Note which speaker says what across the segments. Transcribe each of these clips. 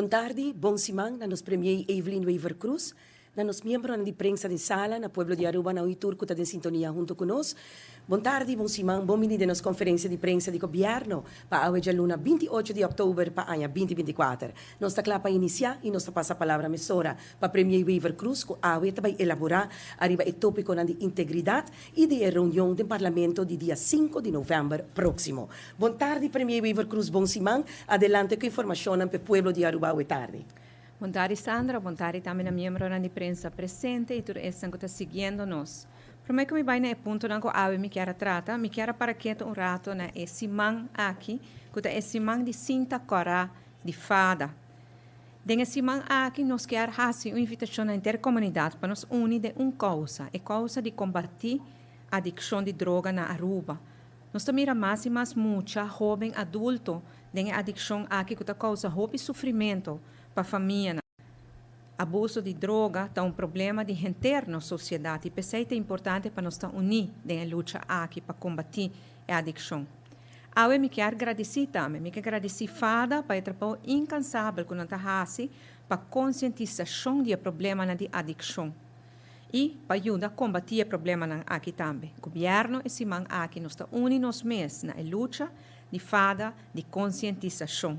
Speaker 1: Bon tardi, bon siman na nos Premier Evelyn Wever-Croes, na nos miembronan di prensa den sala, na pueblo di Aruba, na un y tur cu ta den sintonia hunto cu nos. Bon tardi, bon siman, bon bini den nos conferencia di prensa di Gobierno pa awe djaluna 28 di october pa aña 2024. Nos ta cla pa inicia y nos ta pasa palabra mesora pa Premier Wever-Croes cu awe ta bay elabora ariba e topiconan di integridad y di e reunion den Parlamento di dia 5 di november proximo. Bon tardi Premier Wever-Croes, bon siman, adelante cu informacionnan p'e pueblo di Aruba awe tardi.
Speaker 2: Bon tardi Sandra, bon tardi tambe na miembronan di prensa presente y tur esnan cu ta siguiendo nos. Prome cu mi bay na e puntonan cu awe mi kier a trata, mi kier a para keto un rato na e siman aki cu ta e siman di Sinta Cora di Fada. Den e siman aki nos kier haci un invitacion na henter comunidad pa nos uni den un causa, e causa di combati adiccion di droga na Aruba. Nos ta mira mas y mas mucha, hoben, adulto den e adiccion aki cu ta causa hopi sufrimento pa famianan. Abuso di droga ta un problema di henter nos sociedad y p'esey ta importante pa nos ta uni den e lucha aki pa combati e adiccion. Awe mi kier gradici tambe, mi ke gradici FADA pa e trabou incansabel cu nan ta haci pa concientisacion di e problemanan di adiccion y pa yuda combati e problemanan aki tambe. Gobierno e siman aki nos ta uni nos mes na e lucha di FADA di concientisacion.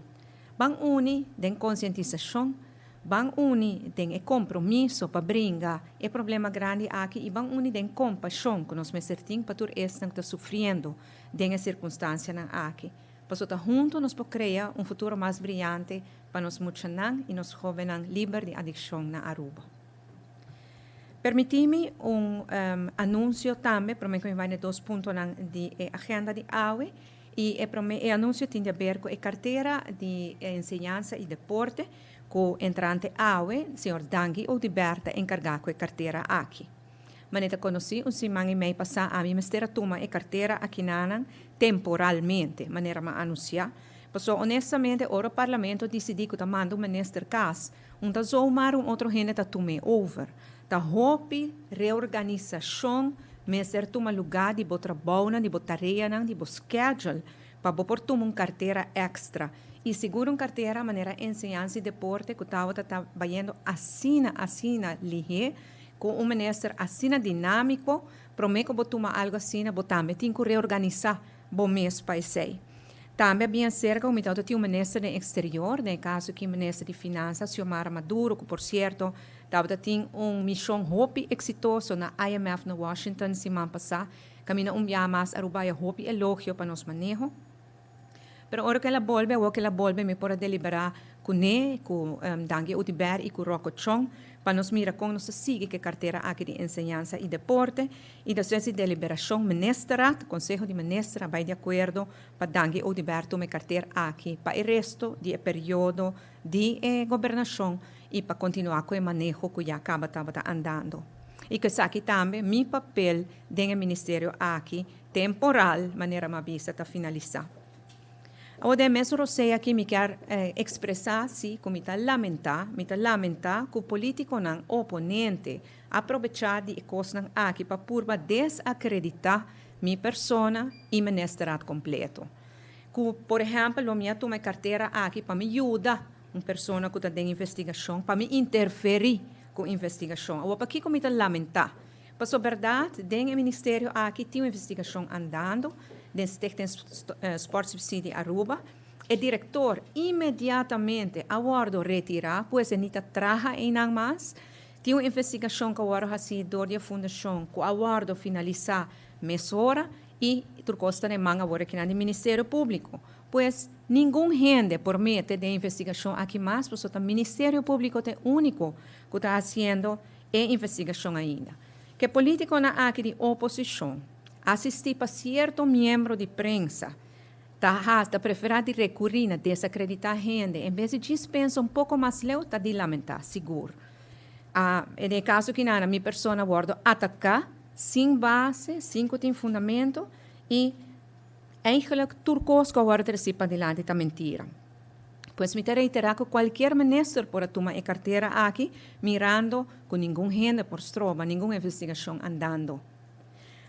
Speaker 2: Ban uni den concientisacion, ban uni den e compromiso pa bringa e problema grandi aki y ban uni den compasion cu nos mester tin pa tur esnan cu ta sufriendo den e circunstancianan aki. Pasobra ta hunto nos por crea un futuro mas briyante pa nos muchanan y nos hobennan liber di adiccion na Aruba. Permiti mi un anuncio tambe, prome cu mi bay na e dos puntonan di e agenda di awe, y e prome e anuncio tin di haber cu e cartera di enseñansa y deporte cu entrante awe señor Dangui Oduber ta encarga cu e cartera aki. Manera ta conoci, un siman y mei pasa ami mester a tuma e cartera akinanan temporalmente, manera m'a anuncia. Pasobra honestamente ora Parlamento dicidi cu ta manda un minister cas, un ta zomaar un otro hende ta tum'e over. Ta hopi reorganisacion mester tuma lugar di bo trabounan, di bo tareanan, di bo schedule pa bo por tuma un cartera extra. Y sigur un cartera manera enseñansa y deporte cu tabata ta bayendo asina, asina lihe, Ku un minister asina dinámiko, promé ku bo tuma algu asina, bo tambe tin ku reorganisá bo mes pa esei. Tambe a bien serka ku mi tabata tin un minister den eksterior, den e kaso aki minister di Finansa, Xiomara Maduro, ku por sierto tabata tin un mishon hopi eksitoso na IMF na Washington siman pasá, kaminda un biaha mas Aruba haya hopi elogio pa nos maneho. Pero ora ku el a bolbe, awor ku el a bolbe mi por a deliberá kuné, ku Dangui Oduber i ku Rocco Chong pa nos mira kon nos ta sigui ku e kartera aki di enseñansa i deporte. I despues di deliberashon Ministerraad, Konseho di Minister, a bai di akuerdo pa Dangui Oduber tuma e karter aki pa e resto di e periodo di e gobernashon i pa kontinuá ku e maneho ku ya kaba tabata andando. I ku esaki tambe mi papel den e ministerio aki temporal, manera m'a bisa, ta finalisá. Awor den e mesun rosea aki mi kier ekspresá si ku mi ta lamentá, mi ta lamentá ku polítikonan oponente a probechá di e kosnan aki pa purba desakreditá mi persona i ministerat kompleto. Ku, por ehèmpel, lo mi a tuma e kartera aki pa mi yuda un persona ku ta den investigashon, pa mi interferí ku investigashon. Awor pakiko mi ta lamentá? Pasobra bèrdat, den e ministerio aki tin un investigashon andando den Stichting Sportsubsidie Aruba. E direktor inmediatamente a wòrdu retirá, pues e ni ta traha einan mas. Tin un investigashon ku a wòrdu hasí dor di e fundashon ku a wòrdu finalisá mesora i tur kos ta den man awor akinan di Ministerio Públiko. Pues ningun hende por mete den e investigashon aki mas pasobra ta Ministerio Públiko ta e úniko ku ta hasiendo e investigashon ainda. Ke politikonan aki di oposishon, asistí pa sierto miembro di prensa, ta has ta preferá di rekurí na desakreditá hende en bes di djis pensa un poko mas leu ta di lamentá, sigur. A Den e kaso kinana mi persona wòrdu ataká sin base, sin ku tin fundamento i Eigenlijk tur kos ku a wòrdu trasí padilanti ta mentira. Pues mi ta reiterá ku kualkier minister por a tuma e kartera aki mirando ku ningun hende por stroba ningun investigashon andando.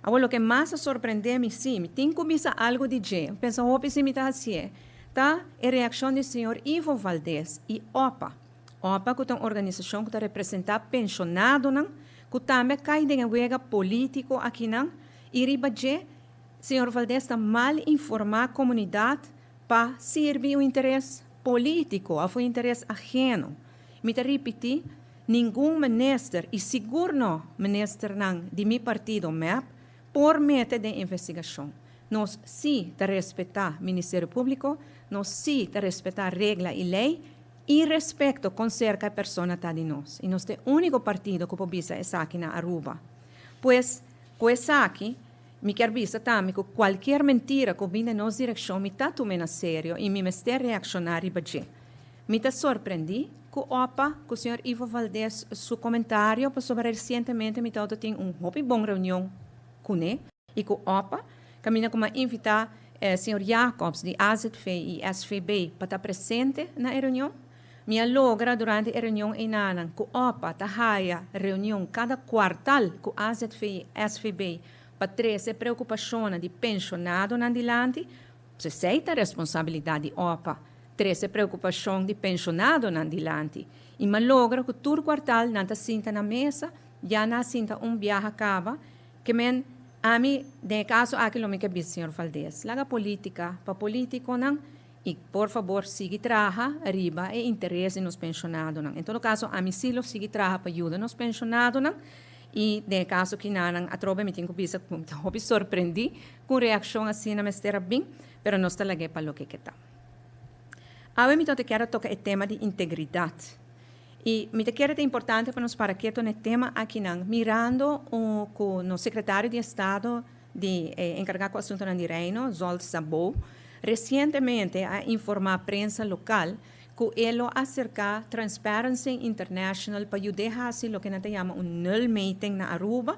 Speaker 2: Awor loke mas a sorprendé mi sí, mi tin ku bisa algu di dje, mi pensa hopi si mi ta hasié, Ta e reakshon di señor Ivo Valdez i opa. Opa ku ta un organisashon ku ta representá penshonadonan ku tambe a kai den e wega polítiko akinan i riba dje señor Valdez ta mal informá komunidat pa sirbi un interes polítiko òf un interes aheno. Mi ta ripití, ningun minister i sigur no ministernan di mi partido mep por mete den investigashon. Nos sí ta respetá Ministerio Públiko, nos sí ta respetá regla i lei irespekto kon serka e persona ta di nos. I nos ta e úniko partido ku por bisa esaki na Aruba. Pues, ku esaki, mi kier bisa tambe ku kualkier mentira ku bin den nos direkshon mi ta tum'é na serio i mi mester reakshoná riba dje. Mi ta sorprendí ku opa ku señor Ivo Valdez su komentario pasobra resientemente mi tabata tin un hopi bon reunion kuné i ku opa kaminda ku mi a invitá señor Jacobs di AZV i SVB pa ta presente na e reunion. Mi a logra durante e reunion einanan ku opa ta haya reunion kada kuartal ku AZV i SVB pa trese preokupashonnan di penshonadonan dilanti. Esei ta responsabilidat di opa, trese preokupashon di penshonadonan dilanti. I mi a logra ku tur kuartal nan ta sinta na mesa, ya nan a sinta un biaha kaba. Ke men, ami den e kaso aki lo mi ke bisa señor Valdez, laga politika pa politikonan i por fabor sigui traha riba e interes di nos penshonadonan. En todo kaso ami si lo sigui traha pa yuda nos penshonadonan i den e kaso kinanan atrobe mi tin ku bisa ku mi ta hopi sorprendí ku un reakshon asina mester a bin, pero nos ta lag'é pa loke ke ta. Awe mi tabata kier a toka e tema di integridat. I mi ta kere ta importante pa nos para keto na e tema akinan, mirando ku nos sekretario di estado di enkargá ku asuntunan di Reino, Zsolt Szabó, resientemente a informá prensa lokal ku e lo aserká Transparency International pa yud'é hasi loke nan ta yama un nulmeting na Aruba.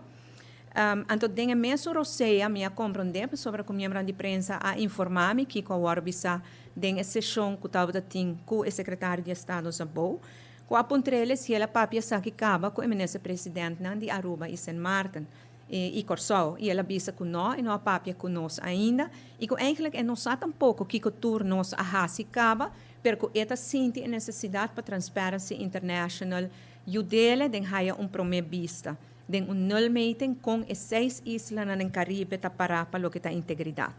Speaker 2: Anto den e mesun rosea mi a komprondé pasobra ku miembronan di prensa a informá mi kiko a wòrdu bisá den e seshon ku tabata tin ku e sekretario di estado Szabó, ku a puntr'el si el a papia esaki kaba ku e minister presidentnan di Aruba i Sint Maarten i Kòrsou i el a bisa ku nò, e no a papia ku nos ainda i ku eigentlik e no sa tampoko kiko tur nos a hasi kaba, pero ku e ta sinti e nesesidat pa Transparency International yud'el den haya un promé bista den un nulmeting kon e seis islanan den Karibe ta pará pa loke ta integridat.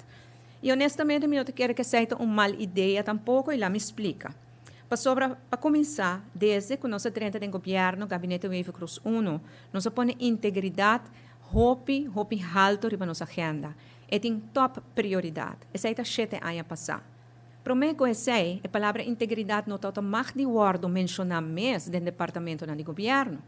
Speaker 2: I honestamente mi no ta kere ku esei ta un mal idea tampoko i la mi splika. Pasobra, pa kuminsá, desde ku nos a drenta den gobièrnu, Gabinete Wever-Croes Uno, nos a pone integridat hopi, hopi halto riba nos agenda. E tin tòp prioridat. Esei ta shete aña pasá. Promé ku esei, e palabra integridat no tabata mag di wòrdu menshoná mes den departamentonan di gobièrnu.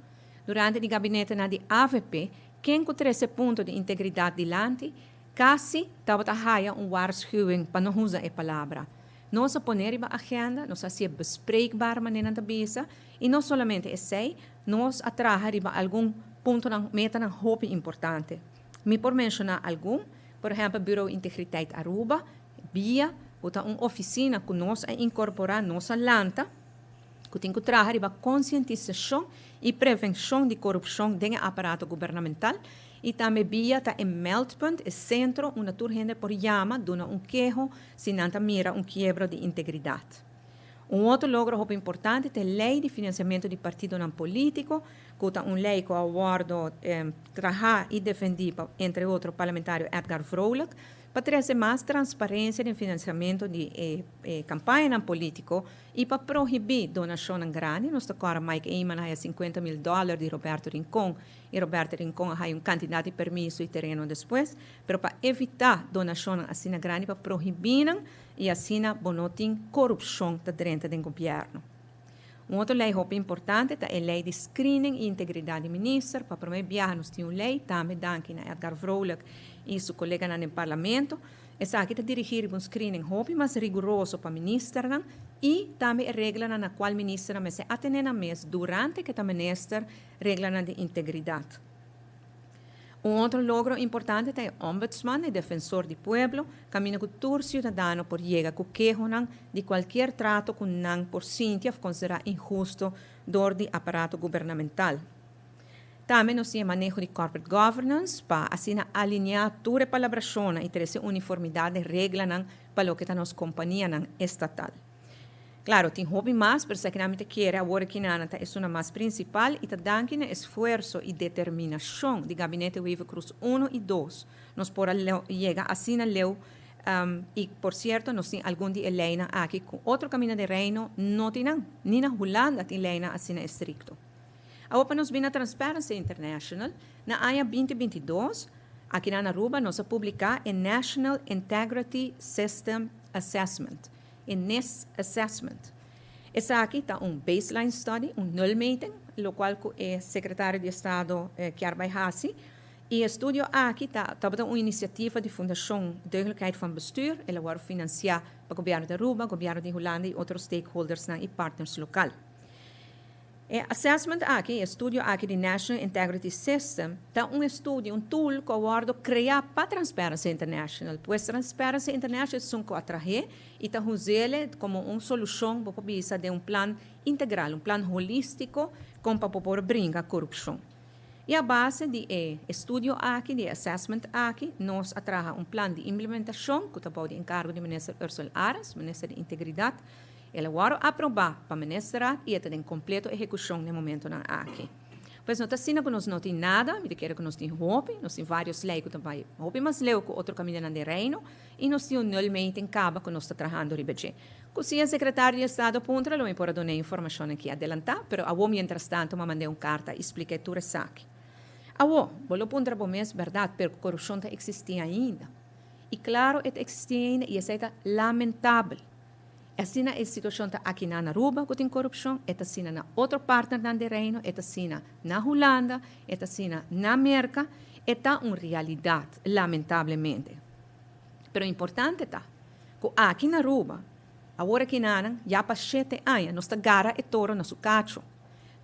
Speaker 2: Durante di gabinetenan di avp, ken ku trese punto di integridat dilanti, kasi tabata haya un waarschuwing pa no usa e palabra. Nos a pone riba agenda, nos a hasié bespreekbaar manera nan ta bisa, i no solamente esei, nos a traha riba algun puntonan, metanan hopi importante. Mi por menshoná algun, por ehèmpel Bureau Integriteit Aruba, bia, ku ta un ofisina ku nos a inkorporá, nos a lanta, ku tin ku traha riba konsientisashon i prevenshon di korupshon den e aparato gubernamental i tambe bia ta e meldpunt, e sentro unda tur hende por yama duna un keho si nan ta mira un kiebro di integridat. Un otro logro hopi importante ta e lei di finansiamentu di partidonan polítiko ku ta un lei ku a wòrdu trahá i defendí pa entre otro parlamentario Edgar Vrolijk pa trese mas transparensia den finansiamentu di e kampañanan polítiko I pa prohibí donashonnan grandi, nos ta kòrda Mike Eman a haya sinkuenta mil dòler di Roberto Rincon i Roberto Rincon a haya un kantidat di permiso i tereno despues, pero pa evitá donashonnan asina grandi pa prohibí nan i asina bo no tin korupshon ta drenta den gobièrnu. Un otro lei hopi importante ta e lei di screening i integridat di minister. Pa promé biaha nos tin un lei, tambe danki na Edgar Vrolijk i su koleganan den parlamento. Esaki ta dirigí riba un screening hopi mas riguroso pa ministernan i tambe e reglanan na kual ministernan mester atené nan mes durante ke ta minister, reglanan di integridat. Un otro logro importante ta e Ombudsman, e defensor di pueblo, kaminda ku tur siudadano por yega ku kehonan di kualkier trato ku nan por sinti òf konsiderá inhusto dor di aparato gubernamental. Tambe nos tin e maneho di corporate governance pa asina alineá tur e palabrashonnan i trese uniformidat den reglanan pa loke ta nos companianan estatal. Claro, tin hopi mas, pero esakinan mi ta kere awor akinan ta esunnan mas principal y ta danki na esfuerso y determinacion di Gabinete Wever-Croes uno y dos nos por a yega asina leu y por cierto nos tin algun di e leynan aki cu otro caminda den Reino no tin nan, ni na Hulanda tin leynan asina estricto. Awor pa nos bin na Transparency International, na aña binti 22, aki na Aruba nos a publica e National Integrity System Assessment, e NIS Assessment. Esaki ta un baseline study, un nulmeting, locual cu e Secretario di Estado kier bay haci. E estudio aki ta tabata un iniciativa di Fundacion Deugdelijkheid van Bestuur, el a wordo financia pa Gobierno di Aruba, Gobierno di Hulanda y otro stakeholdersnan y partners local. E assessment aki, e estudio aki di National Integrity System, ta un estudio, un tool cu a wordo crea pa Transparency International. Pues Transparency International esun cu a trahe y ta uz'ele como un solucion, bo por bisa, den un plan integral, un plan holistico con pa por bringa corupcion. Y a base di e estudio aki, di assessment aki, nos a traha un plan di implementacion cu ta bou di encargo di Minister Ursell Arends, Minister di Integridad. El a wordo aproba pa Ministerraad y e ta den completo ehecucion den momentonan aki. Pues no ta asina cu nos no tin nada, mi ta kere cu nos tin hopi, nos tin varios ley cu ta bay hopi mas leu cu otro camindanan den Reino y nos tin un nulmeting caba cu nos ta trahando riba dje. Cu si e Secretario di Estado puntra lo mi por a duna e informacion aki adelanta, pero awo mientras tanto m'a manda un carta y splica e tur esaki. Awo, bo lo puntra bo mes, berdad, pero cu corupcion ta existi ainda. Y claro e ta existi ainda y esey ta lamentabel. Asina e situacion ta aki na Aruba cu tin corupcion, e ta asina na otro partnernan den Reino, e ta asina na Hulanda, e ta asina na Merca, e ta un realidad, lamentablemente. Pero importante ta cu aki na Aruba, awor aki nan, ya pa 7 aña, nos ta gara e toro na su cacho.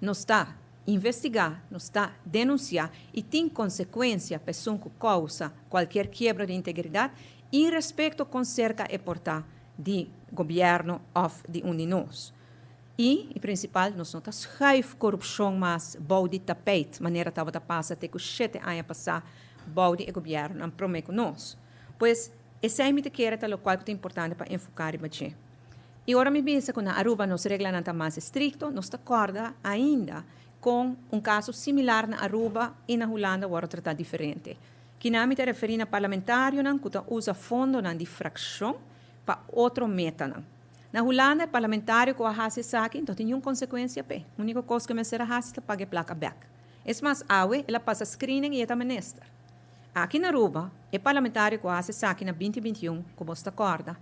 Speaker 2: Nos ta investiga, nos ta denuncia y tin consecuencia pa esun cu causa cualkier kiebro di integridad y respecto con cerca e por ta di gobierno of di un di nos. Y principal, nos no ta schuif corupcion mas bou di tapijt, manera tabata pasa te cu 7 aña pasa bou di e gobierno nan prome cu nos. Pues, esey mi ta kere ta locual cu ta importante pa enfoca riba dje. Y ora mi bisa cu na Aruba nos reglanan ta mas estricto, nos ta corda ainda con un caso similar na Aruba y na Hulanda wordo trata diferente. Kinan mi ta referi na parlamentarionan cu ta usa fondonan di fraccion pa otro metanan. Na Hulanda, e parlamentario cu a haci esaki, no tin ningun consecuencia p'e. Unico cos cu mester a haci ta paga e placa bek. Es mas, awe, el a pasa screening y e ta minister. Aki na Aruba, e parlamentario cu a haci esaki na 2021, cu bo ta corda,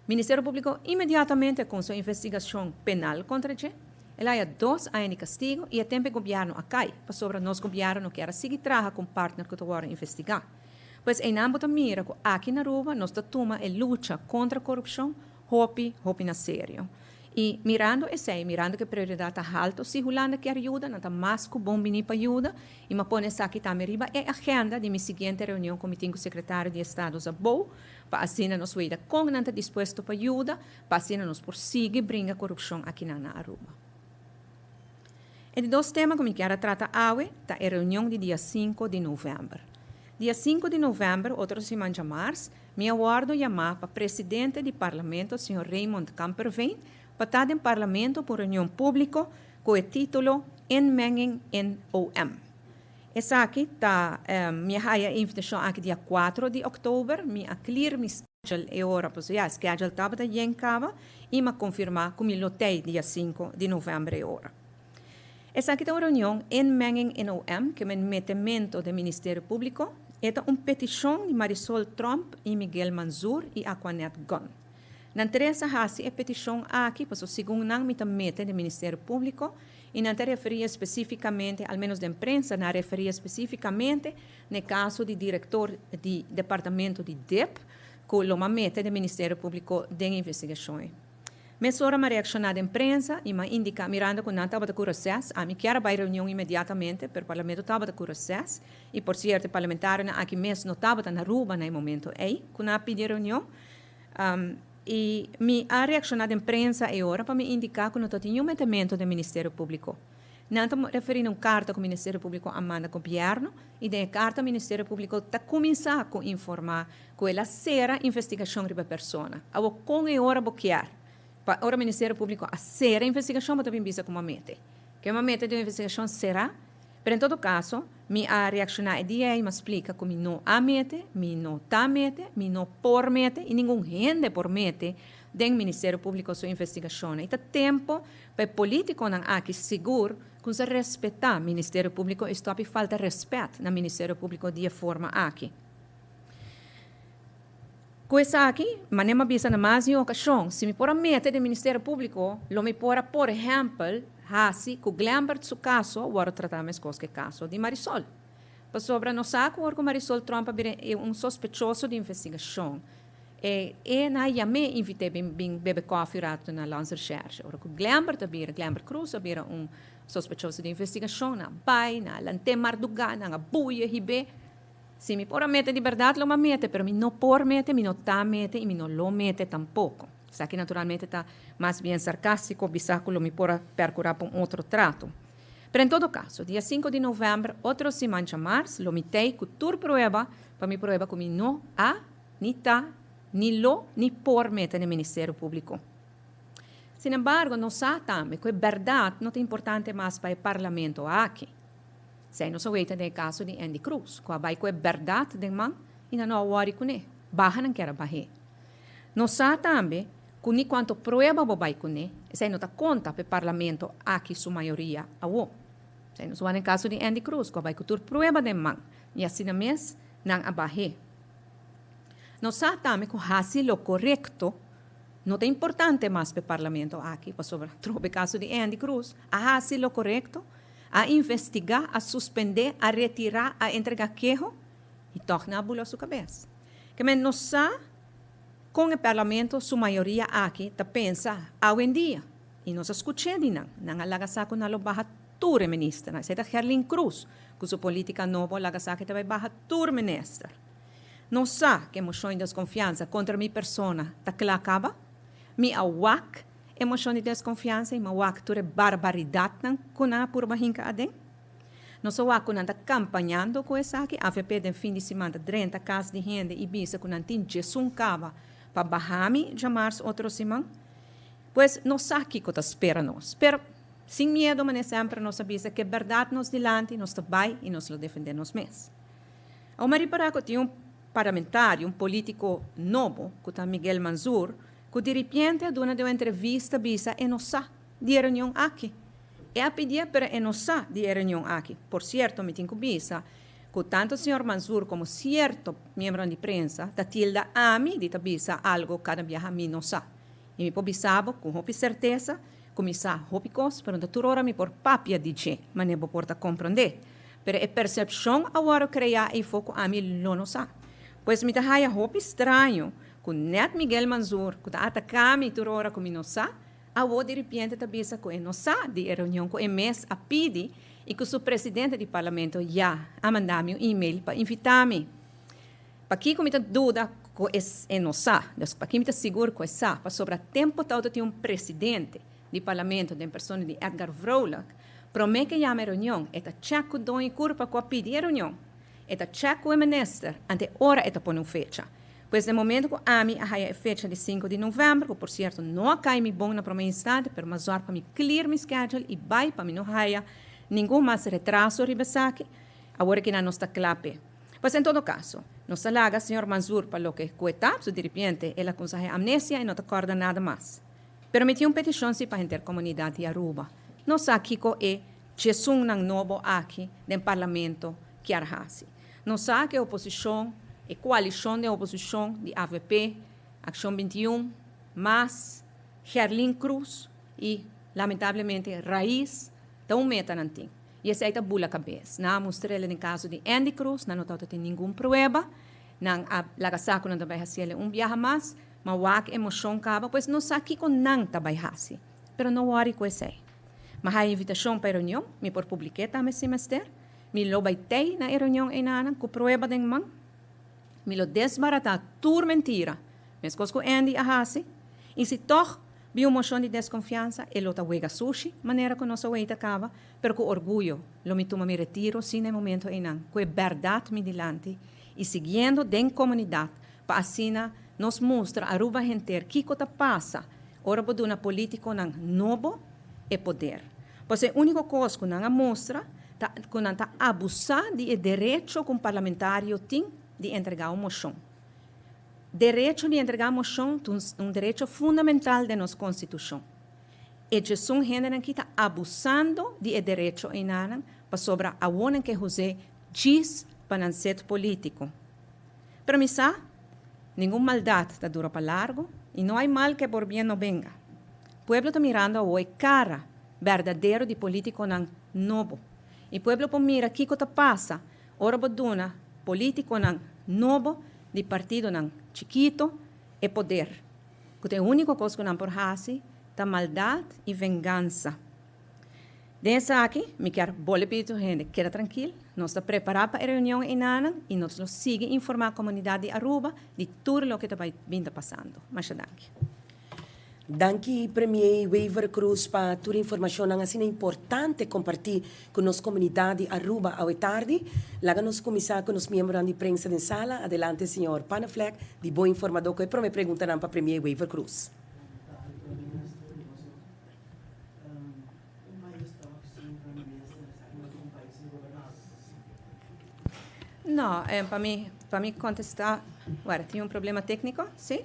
Speaker 2: Ministerio Publico inmediatamente cu su investigacion penal contra dje, el a haya 2 aña di castigo y e tempo gobierno a cay, pasobra nos gobierno no kier sigui traha cu partner cu ta investiga. Pues einan bo ta mira cu aki na Aruba nos ta tuma e lucha contra corupcion hopi, hopi na serio. Y mirando esey, mirando cu prioridad ta halto, si Hulanda kier yuda, nan ta mas cu bon bini pa yuda, y m'a pone esaki tambe riba e agenda di mi siguiente reunion cu mi tin cu secretario di Estado Szabó, pa asina nos weta con nan ta dispuesto pa yuda, pa asina nos por sigui bringa corupcion aki na Aruba. E di dos tema cu mi kier trata awe, ta e reunion di dia 5 di november. Dia 5 di november, otro siman diamars, mi a wordo yama pa presidente di parlamento, señor Raymond Kamperveen, pa ta den parlamento pa reunion publico cu e titulo Inmenging in OM. Esaki ta mi a haya invitacion aki dia 4 di october, mi a clear mi schedule e ora, pues ja, schedule tabata yen caba y m'a confirma cu mi lo tey dia 5 di november e ora. Esaki ta un reunion Inmenging in OM, kiermen metemento den Ministerio Publico, e ta un peticion di Marisol Tromp y Miguel Manzur y Aquanet Gun. Nan tres a hasi e peticion aki, pues segun nan mi ta mete den Ministerio Publico y nan ta referi specificamente, al menos den prensa, nan a referi specificamente na caso di director di departamento di DIP, cu lo m'a mete den Ministerio Publico den investigacion. Mesora m'a reacciona den prensa y m'a indica, mirando cu nan tabata cu reces, ami kier a bay reunion inmediatamente, pero parlamento tabata cu reces, y por cierto, parlamentarionan aki mes no tabata na Aruba na e momento ey, cu nan a pidi reunion. Y mi a reacciona den prensa e ora pa mi indica cu no tin ningun metemento den Ministerio Publico. Nan ta referí na un karta ku Ministerio Públiko a manda gobièrnu i den e karta Ministerio Públiko ta kuminsá ku informá ku el a sera investigashon riba e persona. Awor kon e ora bo kier pa ora Ministerio Públiko a sera investigashon bo ta bin bisa ku bo a mete? Ke bo a mete den un investigashon será? Pero en todo kaso mi a reakshoná e dia ei, mi a splika ku mi no a mete, mi no ta mete, mi no por mete i ningun hende por mete den Ministerio Públiko su investigashonnan. I ta tempu Pa e politiconan aki sigur cu sa respeta Ministerio Publico y stop y falta respet na Ministerio Publico di e forma aki. Cu esaki, manera mi a bisa na mas di un ocasion, si mi por a mete den Ministerio Publico, lo mi por a, por ehempel, haci cu Glenbert su caso worde trata mescos cu e caso di Marisol. Pasobra nos sa cu ora cu Marisol Tromp a bira un sospechoso di investigacion, E e na yam'é invit'é bin bin bebe kòfi un ratu na Landsrecherche. Ora ku Glenbert a bira, Glenbert Croes a bira un sospechoso di investigashon, nan a bai, nan a lant'é mardugá, nan a buya hib'é. Si mi por a mete di bèrdat lo mi a mete, pero mi no por mete, mi no ta mete i mi no lo mete tampoko. Esaki naturalmente ta mas bien sarkástiko bisa ku lo mi por a pèrkurá pa un otro trato. Pero en todo kaso, dia sinku di novèmber, otro siman djamars, lo mi tei ku tur prueba pa mi prueba ku mi no a ni ta, ni lo, ni por mete na e Ministerio Públiko. Sin embargo, nos sa tambe ku e bèrdat no ta importante mas pa e Parlamento aki. Esei nos a weta den e kaso di Endy Croes, ku a bai ku e bèrdat den man i nan no a wòri kuné, baha nan kier a bah'é. Nos sa tambe ku ni kuantu prueba bo bai kuné, esei no ta konta pa e Parlamento aki su mayoria awo. Esei nos wak den kaso di Endy Croes, ku a bai ku tur prueba den man i asina mes nan a bah'é. Nos sa tambe ku hasi lo korekto no ta importante mas p'e parlamento aki, pasobra trobe kaso di Endy Croes a hasi lo korekto, a investigá, a suspendé, a retirá, a entregá keho i tòg nan a bula su kabes. Ke men nos sa kon e parlamento su mayoria aki ta pensa awendia i nos a skuch'é di nan. Nan a laga sa ku nan lo baha tur e ministernan. Esei ta Gerlin Croes ku su politika nobo a laga sa ku e ta bai baha tur minister. No sa ku e moshon di deskonfiansa kontra mi persona ta kla kaba? Mi a wak e moshon di deskonfiansa i mi a wak tur e barbaridatnan ku nan a purba hinka aden. Nos a wak ku nan ta kampañando ku esaki. Avp den fin di siman ta drenta kas di hende i bisa ku nan tin djesun kaba pa baha mi djamars otro siman. Pues nos sa kiko ta spera nos. Pero sin miedo manera semper nos a bisa ku e bèrdat nos dilanti nos ta bai i nos lo defendé nos mes. Awor mi a ripará ku tin un parlamentario, un polítiko nobo, ku ta Miguel Manzur, ku diripiente a duna den un entrevista bisa e no sa di e reunion aki. E a pidié pero e no sa di e reunion aki. Por sierto mi tin ku bisa ku tantu señor Manzur komo sierto miembronan di prensa ta tilda ami di ta bisa algo kada biaha mi no sa. I mi por bisa bo ku hopi sertesa ku mi sa hopi kos pero no ta tur ora mi por papia di dje manera bo por ta komprondé. Pero e persepshon a wòrdu kreá eifó ku ami lo no sa. Pues mi ta haya hopi straño ku nèt Miguel Manzur, ku ta ataká mi tur ora ku mi no sa, awor diripiente ta bisa ku e no sa di e reunion ku e mes a pidi i ku su presidente di parlamento ya a manda mi un email pa invitá mi. Pakiko mi ta duda ku e no sa? Dus pakiko mi ta sigur ku e sa? Pasobra tempu tawata tin un presidente di parlamento den persona di Edgar Vrolijk, promé ke yama e reunion e ta chèk ku doño kurpa ku a pidi e reunion. E ta chèk ku e minister ante ora e ta pone un fecha. Pues den momento ku ami a haya e fecha di sinku di novèmber, ku por sierto no a kai mi bon na promé instante, pero mi a zòrg pa mi clear mi schedule i bai pa mi no haya ningun mas retraso riba esaki, awor aki nan nos ta kla p'e. Pues en todo caso, nos ta laga señor Manzur pa loke cu e ta, su diripiente el a cunsa haña amnesia y no ta corda nada mas. Pero mi tin un peticion si pa henter comunidad di Aruba. Nos sa kico e djesunnan nobo aki den Parlamento kier haci. Nos sa cu e oposicion, e coalicion den oposicion di avp, Accion 21, mas, Gerlin Croes y lamentablemente Raiz ta un meta nan tin. I esei ta bula kabes. Nan a mustr'el den kaso di Endy Croes, nan no tabata tin ningun prueba. Nan a laga sa ku nan ta bai hasiel un biaha mas, ma wak e moshon kaba, pues no sa kiko nan ta bai hasi. Pero no wòri ku esei. Mi a haña invitashon pa e reunion, mi por publik'é tambe si mester. Mi lo bai tei na e reunion einanan ku prueba den man. Mi lo desbaratá tur mentira, meskos ku Endy a hasi. I si tòg. Bin un mocion di desconfiansa, e lo ta wega sushi, manera cu nos a weita caba, pero cu orguyo lo mi tuma mi retiro si na e momento eynan, cu e berdad mi dilanti y siguiendo den comunidad pa asina nos mustra Aruba henter kico ta pasa ora bo duna politiconan nobo e poder. Pasobra e unico cos cu nan a mustra ta cu nan ta abusa di e derecho cu un parlamentario tin di entrega un mocion. Derecho di entrega mocion ta un derecho fundamental den nos Constitucion. E djesun hendenan ki ta abusando di e derecho einanan pasobra awor nan ke huz'é djis pa nan set politico. Pero mi sa, ningun maldad ta dura pa largo y no hay mal que por bien no venga. Pueblo ta mirando awor e cara berdadero di politiconan nobo. Y pueblo por mira kico ta pasa ora bo duna politiconan nobo di partidonan chikito e poder, cu ta e unico cos cu nan por haci ta maldad y vengansa. Den esaki mi kier bolbe pidi tur hende keda trankil, nos ta prepara pa e reunion einanan y nos lo sigui informa comunidad di Aruba di tur loke ta bay bin ta pasando. Masha danki.
Speaker 1: Danki Premier Wever Croes pa tur informacionnan asina importante comparti cu nos comunidad di Aruba awe tardi. Laga nos cuminsa cu nos miembronan di prensa den sala. Adelante señor Panneflek di Bo Informador cu e prome preguntanan pa Premier Wever Croes.
Speaker 2: No, pa mi, pa mi contesta, bueno, tin un problema tecnico, si?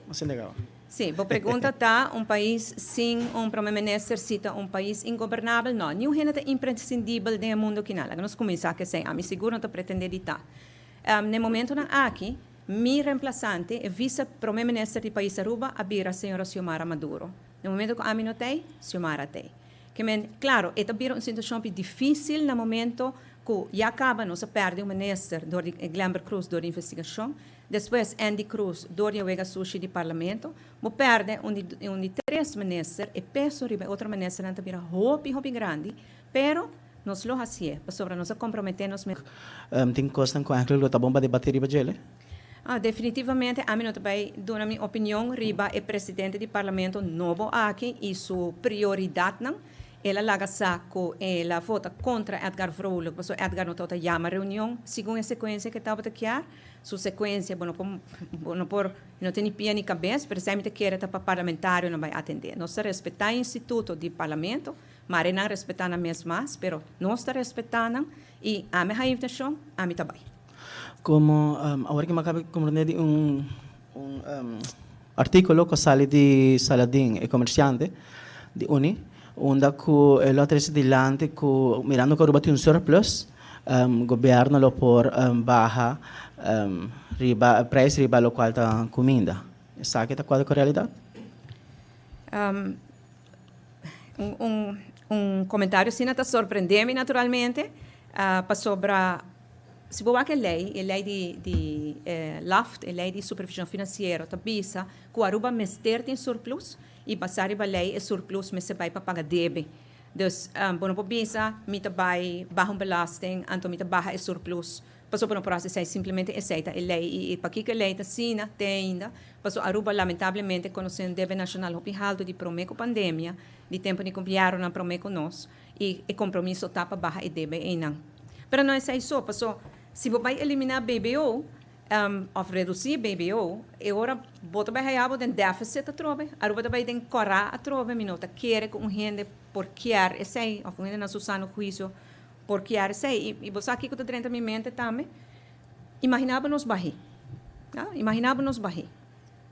Speaker 2: Si, bo pregunta ta un pais sin un prome minister si ta un pais ingobernabel? No, niun hende ta imprescindibel den e mundo kinan. Laga nos cuminsa cu esey. Ami sigur no ta pretende di ta. Na e momentonan aki, mi reemplazante, e vice prome minister di pais Aruba a bira señora Xiomara Maduro. Na momento cu ami no t'ey, Xiomara t'ey. Ke men, claro, e ta bira un situacion pi dificil na momento cu ya caba nos a perde un minister door di Glenbert Croes door di investigacion. Despues Endy Croes door di e wega sushi di Parlamento. Bo perde un di un di tres minister, e peso riba e otro ministernan ta bira hopi hopi grandi, pero nos lo hacié pasobra nos a compromete nos mes.
Speaker 3: Tin cosnan cu eigenlijk lo ta bon pa debati riba djele?
Speaker 2: Ah, definitivamente ami no ta bay duna mi opinion riba e presidente di Parlamento nobo aki y su prioridadnan. El a laga sa cu el a vota contra Edgar Vrolijk pasobra Edgar no tabata yama reunion segun e secuencia cu e tabata kier. Su secuencia bo no por bo no por no tin ni pia ni cabes, pero esei mi ta kere ta pa parlamentarionan bay atende. Nos ta respeta e instituto di Parlamento, mare nan respeta nan mes mas, pero nos ta respeta nan y ami haña invitacion, ami ta bay.
Speaker 3: Como awor ki mi a caba di comprende di un un articulo cu a sali di Saladin, e comerciante di Uni, unda cu e lo a trece dilanti cu mirando cu Aruba tin un surplus, gobierno lo por baha riba prijs riba locual ta cuminda. Esaki ta cuadra cu realidad?
Speaker 2: Un comentario asina ta sorprende mi naturalmente, pasobra si bo wak e ley, e ley di LAFT, e ley di supervision financiero ta bisa cu Aruba mester tin surplus y basa riba ley e surplus mester bay pa paga debe. Dus bo no por bisa mi ta bay baha un belasting anto mi ta baha e surplus pasobra bo no por haci esey, simplemente esey ta e ley y pakico e ley ta asina te ainda pasobra Aruba lamentablemente conoce un debe nacional hopi halto di prome cu pandemia, di tempo di gobiernonan prome cu nos y e compromiso ta pa baha e debe eynan. Pero no esey so, pasobra si bo bay elimina BBO, Of reduci BBO, e ora bo ta bay haya bo den deficit atrobe, Aruba ta bay den cora atrobe, mi no ta kere cu un hende por kier esey, of un hende na su sano huicio por kier esey, y bo sa kico ta drenta mi mente tambe, imagina bo nos bahi, ya, imagina bo nos bahi,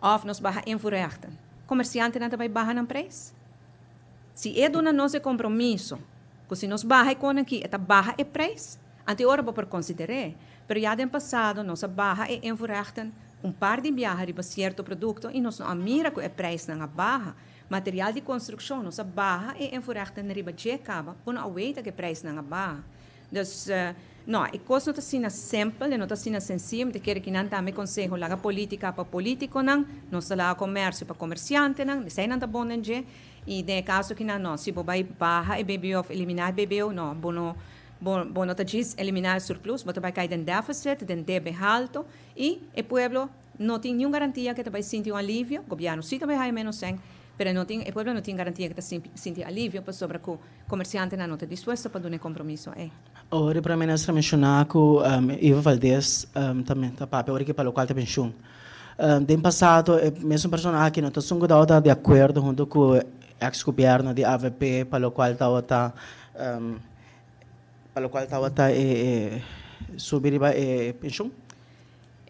Speaker 2: of nos baha invoerrechten, comerciantenan ta bay baha nan prijs? Si e duna nos e compromiso cu si nos baha e conan aki e ta baha e prijs, anto e ora bo por consider'e. Pero ya den pasado nos a baha e invoerrechten un par di biaha riba cierto producto y nos no a mira cu e prijsnan a baha. Material di construccion nos a baha e invoerrechten riba dje caba, bo no a weta cu e prijsnan a baha. Dus, no, e cos no ta asina simpel, e no ta asina sencillo, mi ta kere ki nan tambe conseho laga politica pa politiconan, nos ta laga comercio pa comerciantenan, esey nan ta bon den dje, y den e caso ki nan no, si bo bay baha e BBO of elimina e BBO, no, bo no, bo, bo no ta djis elimina e surplus, bo ta bay cay den deficit, den debe halto, y e pueblo no tin niun garantia ke ta bay sinti un alivio, gobierno si ta bay haya menos cen. Pero no tin, e pueblo no tin garantia ku ta sinti alivio pasobra ku komersiantenan no ta dispuesto pa duna e kompromiso ei.
Speaker 3: Ora e Prome Minister a menshoná ku Ivo Valdez ta papia ora ki pa lokual ta penshun. Den pasado e mesun persona aki no ta esun ku tabata di akuerdo huntu ku eks gobierno di avp pa lokual tabata pa lokual tabata e subi riba e penshun.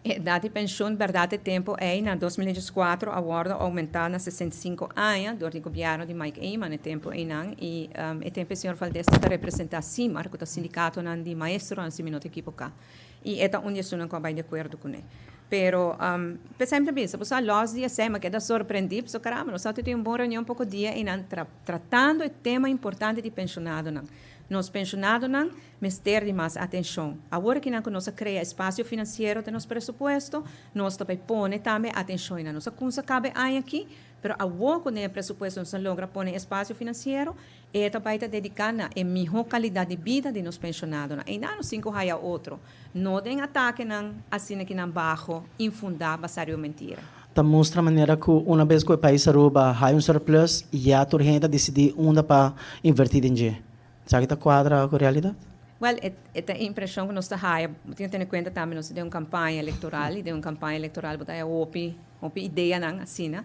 Speaker 2: E edat di penshun bèrdat e tempu ei na 2014 a wòrdu oumentá na 65 aña dor di gobièrnu di Mike Eman e tempu einan i e tempu e señor Valdez tabata representá SIMAR ku ta sindikatonan di maestronan si mi no ta ekiboká i e ta un di esunnan ku a bai di akuerdo kuné. Pero p'esei mi ta bisa bo sa lòs di esei mi a keda sorprendí pasobra karamba nos tabata tin un bon reunion poko dia einan tratando e tema importante di penshonadonan. Nos penshonadonan Mester di mas atenshon. Awor akinan ku nos a krea espasio finansiero den nos presupuesto, nos ta bai pone tambe atenshon einan. Nos a kumsa kaba e aña aki, pero awor ku den e presupuesto nos a logra pone espasio finansiero, e ta bai ta dediká na e mihó kalidat di bida di nos penshonadonan. Einan nos tin ku haya otro, no den atakenan asina kinan baho, infundá, basá riba mentira.
Speaker 3: Ta mustra manera ku una bes ku e pais Aruba haya un surplus, ya tur hende ta disidí unda pa invertí den dje. Esaki ta kuadra ku realidat?
Speaker 2: Wèl, e ta e impreshon ku nos ta haya. Bo tin ku tene kuenta tambe nos ta den un kampaña elektoral i den un kampaña elektoral bo ta haya hopi, hopi ideanan asina.